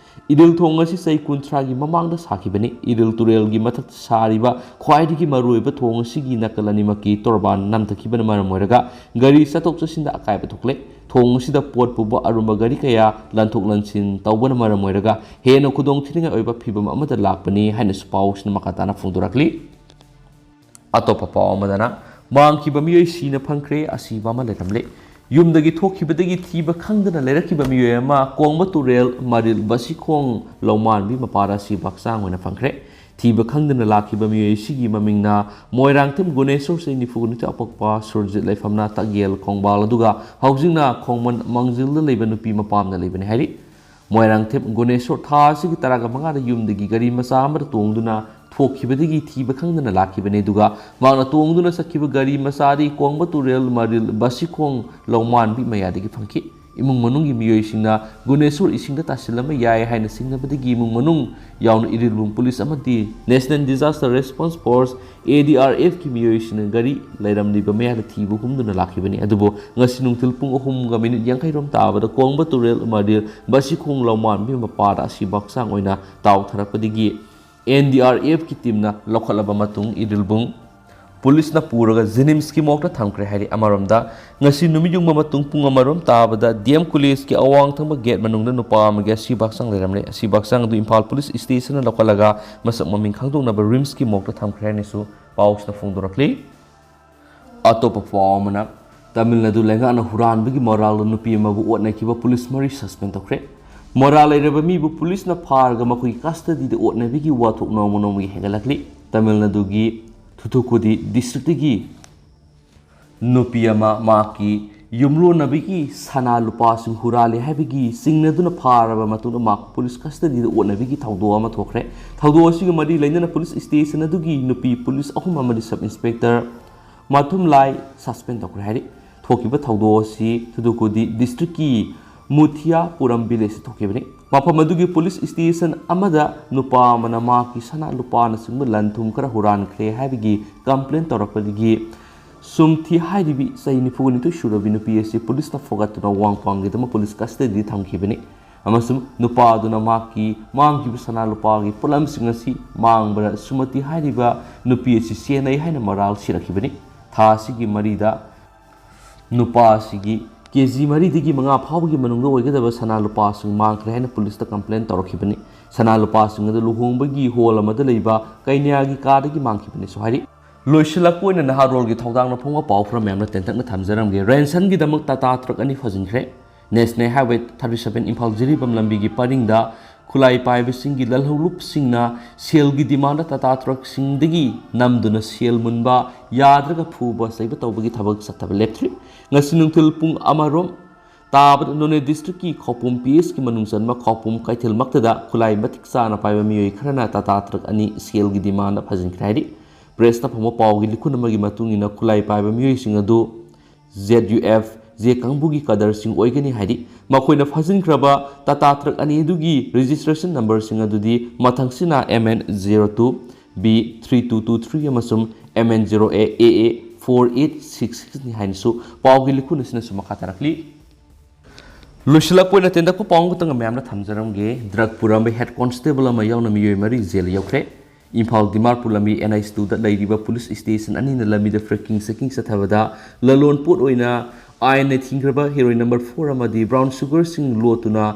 ꯏꯔꯤꯜ ꯊꯣꯡ ꯑꯁꯤ ꯆꯍꯤ ꯀꯨꯟꯊ꯭ꯔꯥꯒꯤ ꯃꯃꯥꯡꯗ ꯁꯥꯈꯤꯕꯅꯤ꯫ ꯏꯔꯤꯜ ꯇꯨꯔꯦꯜꯒꯤ ꯃꯊꯛꯇ ꯁꯥꯔꯤꯕ ꯈ꯭ꯋꯥꯏꯗꯒꯤ ꯃꯔꯨꯑꯣꯏꯕ ꯊꯣꯡ ꯑꯁꯤꯒꯤ ꯅꯥꯀꯜ ꯑꯅꯤꯃꯛꯀꯤ ꯇꯣꯔꯕꯥꯟ ꯅꯝꯊꯈꯤꯕꯅ ꯃꯔꯝ ꯑꯣꯏꯔꯒ ꯒꯥꯔꯤ ꯆꯠꯊꯣꯛ ꯆꯠꯁꯤꯟꯗ ꯑꯀꯥꯏꯕ ꯊꯣꯛꯂꯦ꯫ ꯊꯣꯡ ꯑꯁꯤꯗ ꯄꯣꯠ ꯄꯨꯕ ꯑꯔꯨꯝꯕ ꯒꯥꯔꯤ ꯀꯌꯥ ꯂꯥꯟꯊꯣꯛ ꯂꯥꯟꯁꯤꯟ ꯇꯧꯕꯅ ꯃꯔꯝ ꯑꯣꯏꯔꯒ ꯍꯦꯟꯅ ꯈꯨꯗꯣꯡꯊꯤꯅꯤꯡꯉꯥꯏ ꯑꯣꯏꯕ ꯐꯤꯕꯝ ꯑꯃꯗ ꯂꯥꯛꯄꯅꯤ ꯍꯥꯏꯅꯁꯨ ꯄꯥꯎꯁꯤꯅ ꯃꯈꯥ ꯇꯥꯅ ꯐꯣꯡꯗꯣꯔꯛꯂꯤ꯫ ꯑꯇꯣꯞꯄ ꯄꯥꯎ ꯑꯃꯗꯅ, ꯃꯥꯡꯈꯤꯕ ꯃꯤꯑꯣꯏ ꯁꯤꯅ ꯐꯪꯈ꯭ꯔꯦ, ꯑꯁꯤꯕ ꯑꯃ ꯂꯩꯔꯝꯂꯦ꯫ ꯌꯨꯝꯗꯒꯤ ꯊꯣꯛꯈꯤꯕꯗꯒꯤ ꯊꯤꯕ ꯈꯪꯗꯅ ꯂꯩꯔꯛꯈꯤꯕ ꯃꯤꯑꯣꯏ ꯑꯃ ꯀꯣꯡꯕ ꯇꯨꯔꯦꯜ ꯃꯔꯤꯜ ꯕꯁꯤꯈꯣꯡ ꯂꯧꯃꯥꯟꯕꯤ ꯃꯄꯥꯗ ꯑꯁꯤꯕ ꯍꯛꯆꯥꯡ ꯑꯣꯏꯅ ꯐꯪꯈ꯭ꯔꯦ꯫ ꯊꯤꯕ ꯈꯪꯗꯅ ꯂꯥꯛꯈꯤꯕ ꯃꯤꯑꯣꯏ ꯑꯁꯤꯒꯤ ꯃꯃꯤꯡꯅ ꯃꯣꯏꯔꯥꯡꯊꯦꯝ ꯒꯨꯅꯦꯁꯣꯔ, ꯆꯍꯤ ꯅꯤꯐꯨ ꯅꯤꯊꯣꯏ, ꯑꯄꯣꯛꯄ ꯁꯨꯔꯖꯤꯠ ꯂꯩꯐꯝꯅ ꯇꯛꯌꯦꯜ ꯈꯣꯡꯕꯥꯜ, ꯑꯗꯨꯒ ꯍꯧꯖꯤꯛꯅ ꯈꯣꯡꯃꯟ ꯃꯥꯡꯖꯤꯜꯗ ꯂꯩꯕ ꯅꯨꯄꯤ ꯃꯄꯥꯝꯗ ꯂꯩꯕꯅꯤ ꯍꯥꯏꯔꯤ꯫ ꯃꯣꯏꯔꯥꯡꯊꯦꯝ ꯒꯨꯅꯦꯁꯣꯔ ꯊꯥ ꯑꯁꯤꯒꯤ ꯇꯔꯥꯒ ꯃꯉꯥꯗ ꯌꯨꯝꯗꯒꯤ ꯒꯥꯔꯤ ꯃꯆꯥ ꯑꯃꯗ ꯇꯣꯡꯗꯨꯅ ꯊꯣꯛꯈꯤꯕꯗꯒꯤ ꯊꯤꯕ ꯈꯪꯗꯅ ꯂꯥꯛꯈꯤꯕꯅꯤ꯫ ꯑꯗꯨꯒ ꯃꯍꯥꯛꯅ ꯇꯣꯡꯗꯨꯅ ꯆꯠꯈꯤꯕ ꯒꯥꯔꯤ ꯃꯆꯥꯗꯤ ꯀꯣꯡꯕ ꯇꯨꯔꯦꯜ ꯃꯔꯤꯜ ꯕꯁꯤꯈꯣꯡ ꯂꯧꯃꯥꯟꯕꯤ ꯃꯌꯥꯗꯒꯤ ꯐꯪꯈꯤ꯫ ꯏꯃꯨꯡ ꯃꯅꯨꯡꯒꯤ ꯃꯤꯑꯣꯏꯁꯤꯡꯅ ꯒꯨꯅꯦꯁꯣꯔ ꯏꯁꯤꯡꯗ ꯇꯥꯁꯤꯜꯂꯝꯕ ꯌꯥꯏ ꯍꯥꯏꯅ ꯆꯤꯡꯅꯕꯗꯒꯤ ꯏꯃꯨꯡ ꯃꯅꯨꯡ ꯌꯥꯎꯅ ꯏꯔꯤꯜꯕꯨꯡ ꯄꯨꯂꯤꯁ ꯑꯃꯗꯤ National Disaster Response Force, A D R F ꯀꯤ ꯃꯤꯑꯣꯏꯁꯤꯡꯅ ꯒꯥꯔꯤ ꯂꯩꯔꯝꯂꯤꯕ ꯃꯌꯥꯗ ꯊꯤꯕ ꯍꯨꯝꯗꯨꯅ ꯂꯥꯛꯈꯤꯕꯅꯤ꯫ ꯑꯗꯨꯕꯨ ꯉꯁꯤ ꯅꯨꯡꯊꯤꯜ ꯄꯨꯡ ꯑꯍꯨꯝꯒ ꯃꯤꯅꯤꯠ ꯌꯥꯡꯈꯩ ꯔꯣꯝ ꯇꯥꯕꯗ ꯀꯣꯡꯕ ꯇꯨꯔꯦꯜ ꯃꯔꯤꯜ ꯕꯁꯤꯈꯣꯡ ꯂꯧꯃꯥꯟꯕꯤ ꯃꯄꯥꯗ ꯑꯁꯤꯕ ꯍꯛꯆꯥꯡ ꯑꯣꯏꯅ ꯇꯥꯎꯊꯔꯛꯄꯗꯒꯤ N D R F ꯀꯤ ꯇꯤꯝꯅ ꯂꯧꯈꯠꯂꯕ ꯃꯇꯨꯡ ꯏꯔꯤꯜꯕꯨꯡ ꯄꯨꯂꯤꯁꯅ ꯄꯨꯔꯒ ꯖꯦꯅꯤꯝꯁꯀꯤ ꯃꯣꯔꯒꯇ ꯊꯝꯈ꯭ꯔꯦ ꯍꯥꯏꯔꯤ꯫ ꯑꯃꯔꯣꯝꯗ, ꯉꯁꯤ ꯅꯨꯃꯤꯠ ꯌꯨꯡꯕ ꯃꯇꯨꯡ ꯄꯨꯡ ꯑꯃꯔꯣꯝ ꯇꯥꯕꯗ D M College ꯀꯤ ꯑꯋꯥꯡ ꯊꯪꯕ ꯒꯦꯠ ꯃꯅꯨꯡꯗ ꯅꯨꯄꯥ ꯑꯃꯒꯤ ꯑꯁꯤꯕ ꯍꯛꯆꯥꯡ ꯂꯩꯔꯝꯂꯦ꯫ ꯑꯁꯤꯕ ꯍꯛꯆꯥꯡ ꯑꯗꯨ ꯏꯝꯐꯥꯜ ꯄꯨꯂꯤꯁ ꯁ꯭ꯇꯦꯁꯟꯅ ꯂꯧꯈꯠꯂꯒ ꯃꯁꯛ ꯃꯃꯤꯡ ꯈꯪꯗꯣꯛꯅꯕ ꯔꯤꯝꯁꯀꯤ ꯃꯣꯔꯒꯇ ꯊꯝꯈ꯭ꯔꯦ ꯍꯥꯏꯅꯁꯨ ꯄꯥꯎꯁꯤꯅ ꯐꯣꯡꯗꯣꯔꯛꯂꯤ꯫ ꯑꯇꯣꯞꯄ ꯄꯥꯎ ꯑꯃꯅ, ꯇꯥꯃꯤꯜ ꯅꯥꯗꯨ ꯂꯩꯉꯥꯛꯅ ꯍꯨꯔꯥꯟꯕꯒꯤ ꯃꯔꯥꯜꯗ ꯅꯨꯄꯤ ꯑꯃꯕꯨ ꯑꯣꯠꯅꯈꯤꯕ ꯄꯨꯂꯤꯁ ꯃꯔꯤ ꯁꯁꯄꯦꯟ ꯇꯧꯈ꯭ꯔꯦ꯫ ꯃꯔꯥꯜ ꯂꯩꯔꯕ ꯃꯤꯕꯨ ꯄꯨꯂꯤꯁꯅ ꯐꯥꯔꯒ ꯃꯈꯣꯏꯒꯤ ꯀꯁꯇꯗꯤꯗ ꯑꯣꯠꯅꯕꯒꯤ ꯋꯥꯊꯣꯛ ꯅꯣꯡꯃ ꯅꯣꯡꯃꯒꯤ ꯍꯦꯟꯒꯠꯂꯛꯂꯤ꯫ ꯇꯥꯃꯤꯜ ꯅꯥꯗꯨꯒꯤ ꯊꯨꯊꯨꯀꯨꯗꯤ ꯗꯤꯁꯇ꯭ꯔꯤꯛꯇꯒꯤ ꯅꯨꯄꯤ ꯑꯃ ꯃꯍꯥꯛꯀꯤ ꯌꯨꯝꯂꯣꯟꯅꯕꯒꯤ ꯁꯅꯥ ꯂꯨꯄꯥꯁꯤꯡ ꯍꯨꯔꯥꯜꯂꯦ ꯍꯥꯏꯕꯒꯤ ꯆꯤꯡꯅꯗꯨꯅ ꯐꯥꯔꯕ ꯃꯇꯨꯡꯗ ꯃꯍꯥꯛ ꯄꯨꯂꯤꯁ ꯀꯁꯇꯗꯤꯗ ꯑꯣꯠꯅꯕꯒꯤ ꯊꯧꯗꯣꯛ ꯑꯃ ꯊꯣꯛꯈ꯭ꯔꯦ꯫ ꯊꯧꯗꯣꯛ ꯑꯁꯤꯒ ꯃꯔꯤ ꯂꯩꯅꯅ ꯄꯨꯂꯤꯁ ꯁ꯭ꯇꯦꯁꯟ ꯑꯗꯨꯒꯤ ꯅꯨꯄꯤ ꯄꯨꯂꯤꯁ ꯑꯍꯨꯝ ꯑꯃꯗꯤ ꯁꯕ ꯏꯟꯁꯄꯦꯛꯇꯔ ꯃꯊꯨꯝꯂꯥꯏ ꯁꯁꯄꯦꯟ ꯇꯧꯈ꯭ꯔꯦ ꯍꯥꯏꯔꯤ꯫ ꯊꯣꯛꯈꯤꯕ ꯊꯧꯗꯣꯛ ꯑꯁꯤ ꯊꯨꯗꯨꯀꯨꯗꯤ ꯗꯤꯁꯇ꯭ꯔꯤꯛꯀꯤ ꯃꯨꯊꯤꯌꯥꯄꯨꯔꯝ ꯚꯤꯂꯦꯖꯇ ꯊꯣꯛꯈꯤꯕꯅꯤ꯫ ꯃꯐꯝ ꯑꯗꯨꯒꯤ ꯄꯨꯂꯤꯁ ꯁ꯭ꯇꯦꯁꯟ ꯑꯃꯗ ꯅꯨꯄꯥ ꯑꯃꯅ ꯃꯍꯥꯛꯀꯤ ꯁꯅꯥ ꯂꯨꯄꯥꯅꯆꯤꯡꯕ ꯂꯟ ꯊꯨꯝ ꯈꯔ ꯍꯨꯔꯥꯟꯈ꯭ꯔꯦ ꯍꯥꯏꯕꯒꯤ ꯀꯝꯄ꯭ꯂꯦꯟ ꯇꯧꯔꯛꯄꯗꯒꯤ ꯁꯨꯝꯊꯤ ꯍꯥꯏꯔꯤꯕꯤ ꯆꯍꯤ ꯅꯤꯐꯨꯒ ꯅꯤꯊꯣꯏ ꯁꯨꯔꯕꯤ ꯅꯨꯄꯤ ꯑꯁꯤ ꯄꯨꯂꯤꯁꯅ ꯐꯥꯒꯠꯇꯨꯅ ꯋꯥꯡꯄꯥꯡꯒꯤꯗꯃꯛ ꯄꯨꯂꯤꯁ ꯀꯁꯇꯗꯤꯗ ꯊꯝꯈꯤꯕꯅꯤ ꯑꯃꯁꯨꯡ ꯅꯨꯄꯥ ꯑꯗꯨꯅ ꯃꯍꯥꯛꯀꯤ ꯃꯥꯡꯈꯤꯕ ꯁꯅꯥ ꯂꯨꯄꯥꯒꯤ ꯄꯣꯠꯂꯝꯁꯤꯡ ꯑꯁꯤ ꯃꯥꯡꯕꯗ ꯁꯨꯃꯇꯤ ꯍꯥꯏꯔꯤꯕ ꯅꯨꯄꯤ ꯑꯁꯤ ꯆꯦꯟꯅꯩ ꯍꯥꯏꯅ ꯃꯔꯥꯜ ꯁꯤꯔꯛꯈꯤꯕꯅꯤ꯫ ꯊꯥ ꯑꯁꯤꯒꯤ ꯃꯔꯤꯗ ꯅꯨꯄꯥ ꯑꯁꯤꯒꯤ ꯀꯦ ꯖꯤ ꯃꯔꯤꯗꯒꯤ ꯃꯉꯥ ꯐꯥꯎꯕꯒꯤ ꯃꯅꯨꯡꯗ ꯑꯣꯏꯒꯗꯕ ꯁꯅꯥ ꯂꯨꯄꯥꯁꯤꯡ ꯃꯥꯡꯈ꯭ꯔꯦ ꯍꯥꯏꯅ ꯄꯨꯂꯤꯁꯇ ꯀꯝꯄ꯭ꯂꯦꯟ ꯇꯧꯔꯛꯈꯤꯕꯅꯤ꯫ ꯁꯅꯥ ꯂꯨꯄꯥꯁꯤꯡ ꯑꯗꯨ ꯂꯨꯍꯣꯡꯕꯒꯤ ꯍꯣꯜ ꯑꯃꯗ ꯂꯩꯕ ꯀꯩꯅ꯭ꯌꯥꯒꯤ ꯀꯥꯗꯒꯤ ꯃꯥꯡꯈꯤꯕꯅꯤꯁꯨ ꯍꯥꯏꯔꯤ꯫ ꯂꯣꯏꯁꯤꯜꯂꯛꯄ ꯑꯣꯏꯅ ꯅꯍꯥꯔꯣꯜꯒꯤ ꯊꯧꯗꯥꯡꯅ ꯐꯣꯡꯕ ꯄꯥꯎ ꯈꯔ ꯃꯌꯥꯝꯅ ꯇꯦꯟꯇꯛꯅ ꯊꯝꯖꯔꯝꯒꯦ꯫ ꯔꯦꯟꯁꯟꯒꯤꯗꯃꯛ ꯇꯥꯇꯥ ꯇ꯭ꯔꯛ ꯑꯅꯤ ꯐꯥꯖꯤꯟꯈ꯭ꯔꯦ꯫ National highway thirty seven Imphal Jiribam ꯂꯝꯕꯤꯒꯤ ꯄꯔꯤꯡꯗ ꯈꯨꯠꯂꯥꯏ ꯄꯥꯏꯕꯁꯤꯡꯒꯤ ꯂꯜꯍꯧꯂꯨꯞꯁꯤꯡꯅ ꯁꯦꯜꯒꯤ ꯗꯤꯃꯥꯟꯗ ꯇꯥꯇꯥ ꯇ꯭ꯔꯛꯁꯤꯡꯗꯒꯤ ꯅꯝꯗꯨꯅ ꯁꯦꯜ ꯃꯨꯟꯕ ꯌꯥꯗ꯭ꯔꯒ ꯐꯨꯕ ꯆꯩꯕ ꯇꯧꯕꯒꯤ ꯊꯕꯛ ꯆꯠꯊꯕ ꯂꯦꯞꯇ꯭ꯔꯤ꯫ ꯉꯁꯤ ꯅꯨꯡꯊꯤꯜ ꯄꯨꯡ ꯑꯃꯔꯣꯝ ꯇꯥꯕꯗ ꯅꯣꯅꯦ ꯗꯤꯁꯇ꯭ꯔꯤꯛꯀꯤ ꯈꯧꯄꯨꯝ ꯄꯤ ꯑꯦꯁꯀꯤ ꯃꯅꯨꯡ ꯆꯟꯕ ꯈꯧꯄꯨꯝ ꯀꯩꯊꯦꯜꯃꯛꯇꯗ ꯈꯨꯠꯂꯥꯏ ꯃꯇꯤꯛ ꯆꯥꯅ ꯄꯥꯏꯕ ꯃꯤꯑꯣꯏ ꯈꯔꯅ ꯇꯥꯇꯥ ꯇ꯭ꯔꯛ ꯑꯅꯤ ꯁꯦꯜꯒꯤ ꯗꯤꯃꯥꯟꯗ ꯐꯥꯖꯤꯟꯈ꯭ꯔꯦ ꯍꯥꯏꯔꯤ꯫ ꯄ꯭ꯔꯦꯁꯇ ꯐꯪꯕ ꯄꯥꯎꯒꯤ ꯂꯤꯈꯨꯟ ꯑꯃꯒꯤ ꯃꯇꯨꯡ ꯏꯟꯅ ꯈꯨꯠꯂꯥꯏ ꯄꯥꯏꯕ ꯃꯤꯑꯣꯏꯁꯤꯡ ꯑꯗꯨ ꯖꯦꯠ ꯌꯨ ꯑꯦꯐ ꯖꯦ ꯀꯥꯡꯕꯨꯒꯤ ꯀꯗꯔꯁꯤꯡ ꯑꯣꯏꯒꯅꯤ ꯍꯥꯏꯔꯤ꯫ ꯃꯈꯣꯏꯅ ꯐꯥꯖꯤꯟꯈ꯭ꯔꯕ ꯇꯥꯇꯥ ꯇ꯭ꯔꯛ ꯑꯅꯤ ꯑꯗꯨꯒꯤ ꯔꯦꯖꯤꯁꯇ꯭ꯔꯦꯁꯟ ꯅꯝꯕꯔꯁꯤꯡ ꯑꯗꯨꯗꯤ ꯃꯊꯪꯁꯤꯅ M N zero two B three two two three ꯑꯃꯁꯨꯡ M N zero A A A four eight six ꯁꯤꯛꯁꯅꯤ ꯍꯥꯏꯅꯁꯨ ꯄꯥꯎꯒꯤ ꯂꯤꯈꯨꯟ ꯑꯁꯤꯅꯁꯨ ꯃꯈꯥ ꯇꯥꯔꯛꯂꯤ꯫ ꯂꯣꯏꯁꯤꯜꯂꯛꯄ ꯑꯣꯏꯅ ꯇꯦꯟꯇꯛꯄ ꯄꯥꯎ ꯑꯃꯈꯛꯇꯪ ꯃꯌꯥꯝꯅ ꯊꯝꯖꯔꯝꯒꯦ꯫ ꯗ꯭ꯔꯒ ꯄꯨꯔꯝꯕ ꯍꯦꯗ ꯀꯣꯟꯁꯇꯦꯕꯜ ꯑꯃ ꯌꯥꯎꯅ ꯃꯤꯑꯣꯏ ꯃꯔꯤ ꯖꯦꯜ ꯌꯧꯈ꯭ꯔꯦ꯫ ꯏꯝꯐꯥꯜ ꯗꯤꯃꯥꯔꯄꯨꯔ ꯂꯝꯕꯤ ꯑꯦꯟ ꯑꯩꯆ ꯇꯨꯗ ꯂꯩꯔꯤꯕ ꯄꯨꯂꯤꯁ ꯁ꯭ꯇꯦꯁꯟ ꯑꯅꯤꯅ ꯂꯝꯕꯤꯗ ꯐ꯭ꯔꯦꯀꯤꯡ ꯆꯦꯀꯤꯡ ꯆꯠꯊꯕꯗ ꯂꯂꯣꯟ ꯄꯣꯠ ꯑꯣꯏꯅ ꯑꯥꯏꯟꯅ ꯊꯤꯡꯈ꯭ꯔꯕ ꯍꯦꯔꯣꯏꯟ ꯅꯝꯕꯔ ꯐꯣꯔ ꯑꯃꯗꯤ ꯕ꯭ꯔꯥꯎꯟ ꯁꯨꯒꯔꯁꯤꯡ ꯂꯣꯠꯇꯨꯅ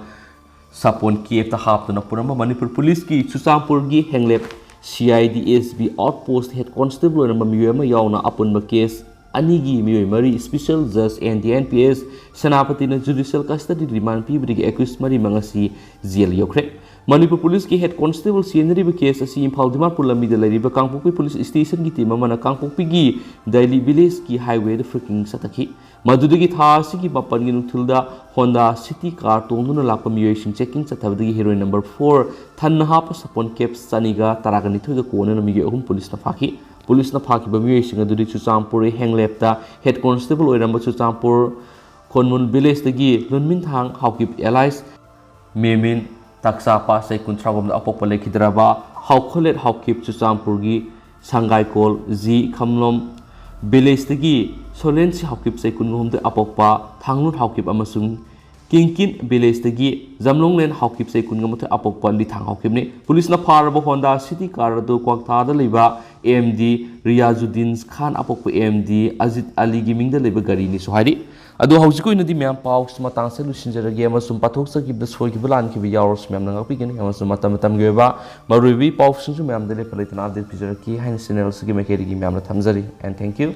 ꯁꯥꯄꯣꯟ ꯀꯦꯞꯇ ꯍꯥꯞꯇꯨꯅ ꯄꯨꯔꯝꯕ ꯃꯅꯤꯄꯨꯔ ꯄꯨꯂꯤꯁꯀꯤ ꯆꯨꯔꯆꯥꯟꯄꯨꯔꯒꯤ Henglep C I D S B out post head constable ꯑꯣꯏꯔꯝꯕ ꯃꯤꯑꯣꯏ ꯑꯃ ꯌꯥꯎꯅ ꯑꯄꯨꯟꯕ ꯀꯦꯁ ꯑꯅꯤꯒꯤ ꯃꯤꯑꯣꯏ ꯃꯔꯤ Special Judge and the N P S ꯁꯦꯅꯥꯄꯇꯤꯅ judicial custody remand ꯄꯤꯕꯗꯒꯤ accused ꯃꯔꯤꯃꯛ ꯉꯁꯤ jail ꯌꯧꯈ꯭ꯔꯦ꯫ ꯃꯅꯤꯄꯨꯔ ꯄꯨꯂꯤꯁꯀꯤ head constable ꯆꯦꯟꯅꯔꯤꯕ case ꯑꯁꯤ ꯏꯝꯐꯥꯜ ꯗꯤꯃꯥꯄꯨꯔ ꯂꯝꯕꯤꯗ ꯂꯩꯔꯤꯕ ꯀꯥꯡꯄꯣꯛꯄꯤ ꯄꯨꯂꯤꯁ stationꯒꯤ team ꯑꯃꯅ ꯀꯥꯡꯄꯣꯛꯄꯤꯒꯤ ꯗꯥꯏꯂꯤ villageꯀꯤ highwayꯗ freaking ꯆꯠꯊꯈꯤ꯫ ꯃꯗꯨꯗꯒꯤ ꯊꯥ ꯑꯁꯤꯒꯤ ꯃꯥꯄꯟꯒꯤ ꯅꯨꯡꯊꯤꯜꯗ Honda City car ꯇꯣꯡꯗꯨꯅ ꯂꯥꯛꯄ ꯃꯤꯑꯣꯏꯁꯤꯡ checking ꯆꯠꯊꯕꯗꯒꯤ heroin number four ꯊꯟꯅ ꯍꯥꯞꯄ ꯁꯥꯄꯣꯟ caps ꯆꯅꯤꯒ ꯇꯔꯥꯒ ꯅꯤꯊꯣꯏꯒ ꯀꯣꯟꯅꯅ ꯃꯤꯑꯣꯏ ꯑꯍꯨꯝ ꯄꯨꯂꯤꯁꯅ ꯐꯥꯈꯤ꯫ ꯄꯨꯂꯤꯁꯅ ꯐꯥꯈꯤꯕ ꯃꯤꯑꯣꯏꯁꯤꯡ ꯑꯗꯨꯗꯤ ꯆꯨꯔꯆꯥꯟꯄꯨꯔ ꯍꯦꯡꯂꯦꯞꯇ head constable ꯑꯣꯏꯔꯝꯕ ꯆꯨꯔꯆꯥꯟꯄꯨꯔ ꯈꯣꯟꯃꯨꯟ villageꯇꯒꯤ ꯂꯨꯟꯃꯤꯟꯊꯥꯡ ꯍꯥꯎꯀꯤꯞ alias ꯃꯦꯃꯤꯟ, ꯇꯥꯛꯆꯥꯄꯥ ꯆꯍꯤ ꯀꯨꯟꯊ꯭ꯔꯥꯍꯨꯝꯗ ꯑꯄꯣꯛꯄ ꯂꯩꯈꯤꯗ꯭ꯔꯕ, ꯍꯥꯎꯈꯣꯂꯦꯠ ꯍꯥꯎꯀꯤꯞ ꯆꯨꯔꯆꯥꯟꯄꯨꯔꯒꯤ ꯁꯪꯒꯥꯏꯀꯣꯜ ꯖꯤ ꯈꯝꯂꯣꯝ villageꯇꯒꯤ ꯁꯣꯂꯦꯟꯁꯤ ꯍꯥꯎꯀꯤꯞ ꯆꯍꯤ ꯀꯨꯟꯍꯨꯝꯗꯣꯏ ꯑꯄꯣꯛꯄ ꯊꯥꯡꯂꯨꯟ ꯍꯥꯎꯀꯤꯞ ꯑꯃꯁꯨꯡ ꯀꯤꯡꯀꯤꯟ villageꯇꯒꯤ ꯖꯝꯂꯣꯡꯂꯦꯟ ꯍꯥꯎꯀꯤꯞ ꯆꯍꯤ ꯀꯨꯟꯒ ꯃꯥꯊꯣꯏ ꯑꯄꯣꯛꯄ ꯂꯤꯊꯥꯡ ꯍꯥꯎꯀꯤꯞꯅꯤ꯫ ꯄꯨꯂꯤꯁꯅ ꯐꯥꯔꯕ Honda City car ꯑꯗꯨ ꯀ꯭ꯋꯥꯛꯊꯥꯗ ꯂꯩꯕ M D ꯔꯤꯌꯥꯖꯨꯗꯤꯟ ꯈꯥꯟ ꯑꯄꯣꯛꯄ M D ꯑꯖꯤꯠ ꯑꯂꯤꯒꯤ ꯃꯤꯡꯗ ꯂꯩꯕ ꯒꯥꯔꯤꯅꯤꯁꯨ ꯍꯥꯏꯔꯤ꯫ ꯑꯗꯣ ꯍꯧꯖꯤꯛꯀꯤ ꯑꯣꯏꯅꯗꯤ ꯃꯌꯥꯝ ꯄꯥꯎꯁꯤ ꯃꯇꯥꯡꯁꯦ ꯂꯣꯏꯁꯤꯟꯖꯔꯒꯦ ꯑꯃꯁꯨꯡ ꯄꯥꯊꯣꯛꯆꯈꯤꯕꯗ ꯁꯣꯏꯈꯤꯕ ꯂꯥꯟꯈꯤꯕ ꯌꯥꯎꯔꯁꯨ ꯃꯌꯥꯝꯅ ꯉꯥꯛꯄꯤꯒꯅꯤ ꯑꯃꯁꯨꯡ ꯃꯇꯝ ꯃꯇꯝꯒꯤ ꯑꯣꯏꯕ ꯃꯔꯨꯑꯣꯏꯕ ꯄꯥꯎꯁꯤꯡꯁꯨ ꯃꯌꯥꯝꯗ ꯂꯦꯞꯄ ꯂꯩꯇꯅ update ꯄꯤꯖꯔꯛꯀꯦ ꯍꯥꯏꯅ channel ꯑꯁꯤꯒꯤ ꯃꯥꯏꯀꯩꯗꯒꯤ ꯃꯌꯥꯝꯅ ꯊꯝꯖꯔꯤ꯫ And thank you꯫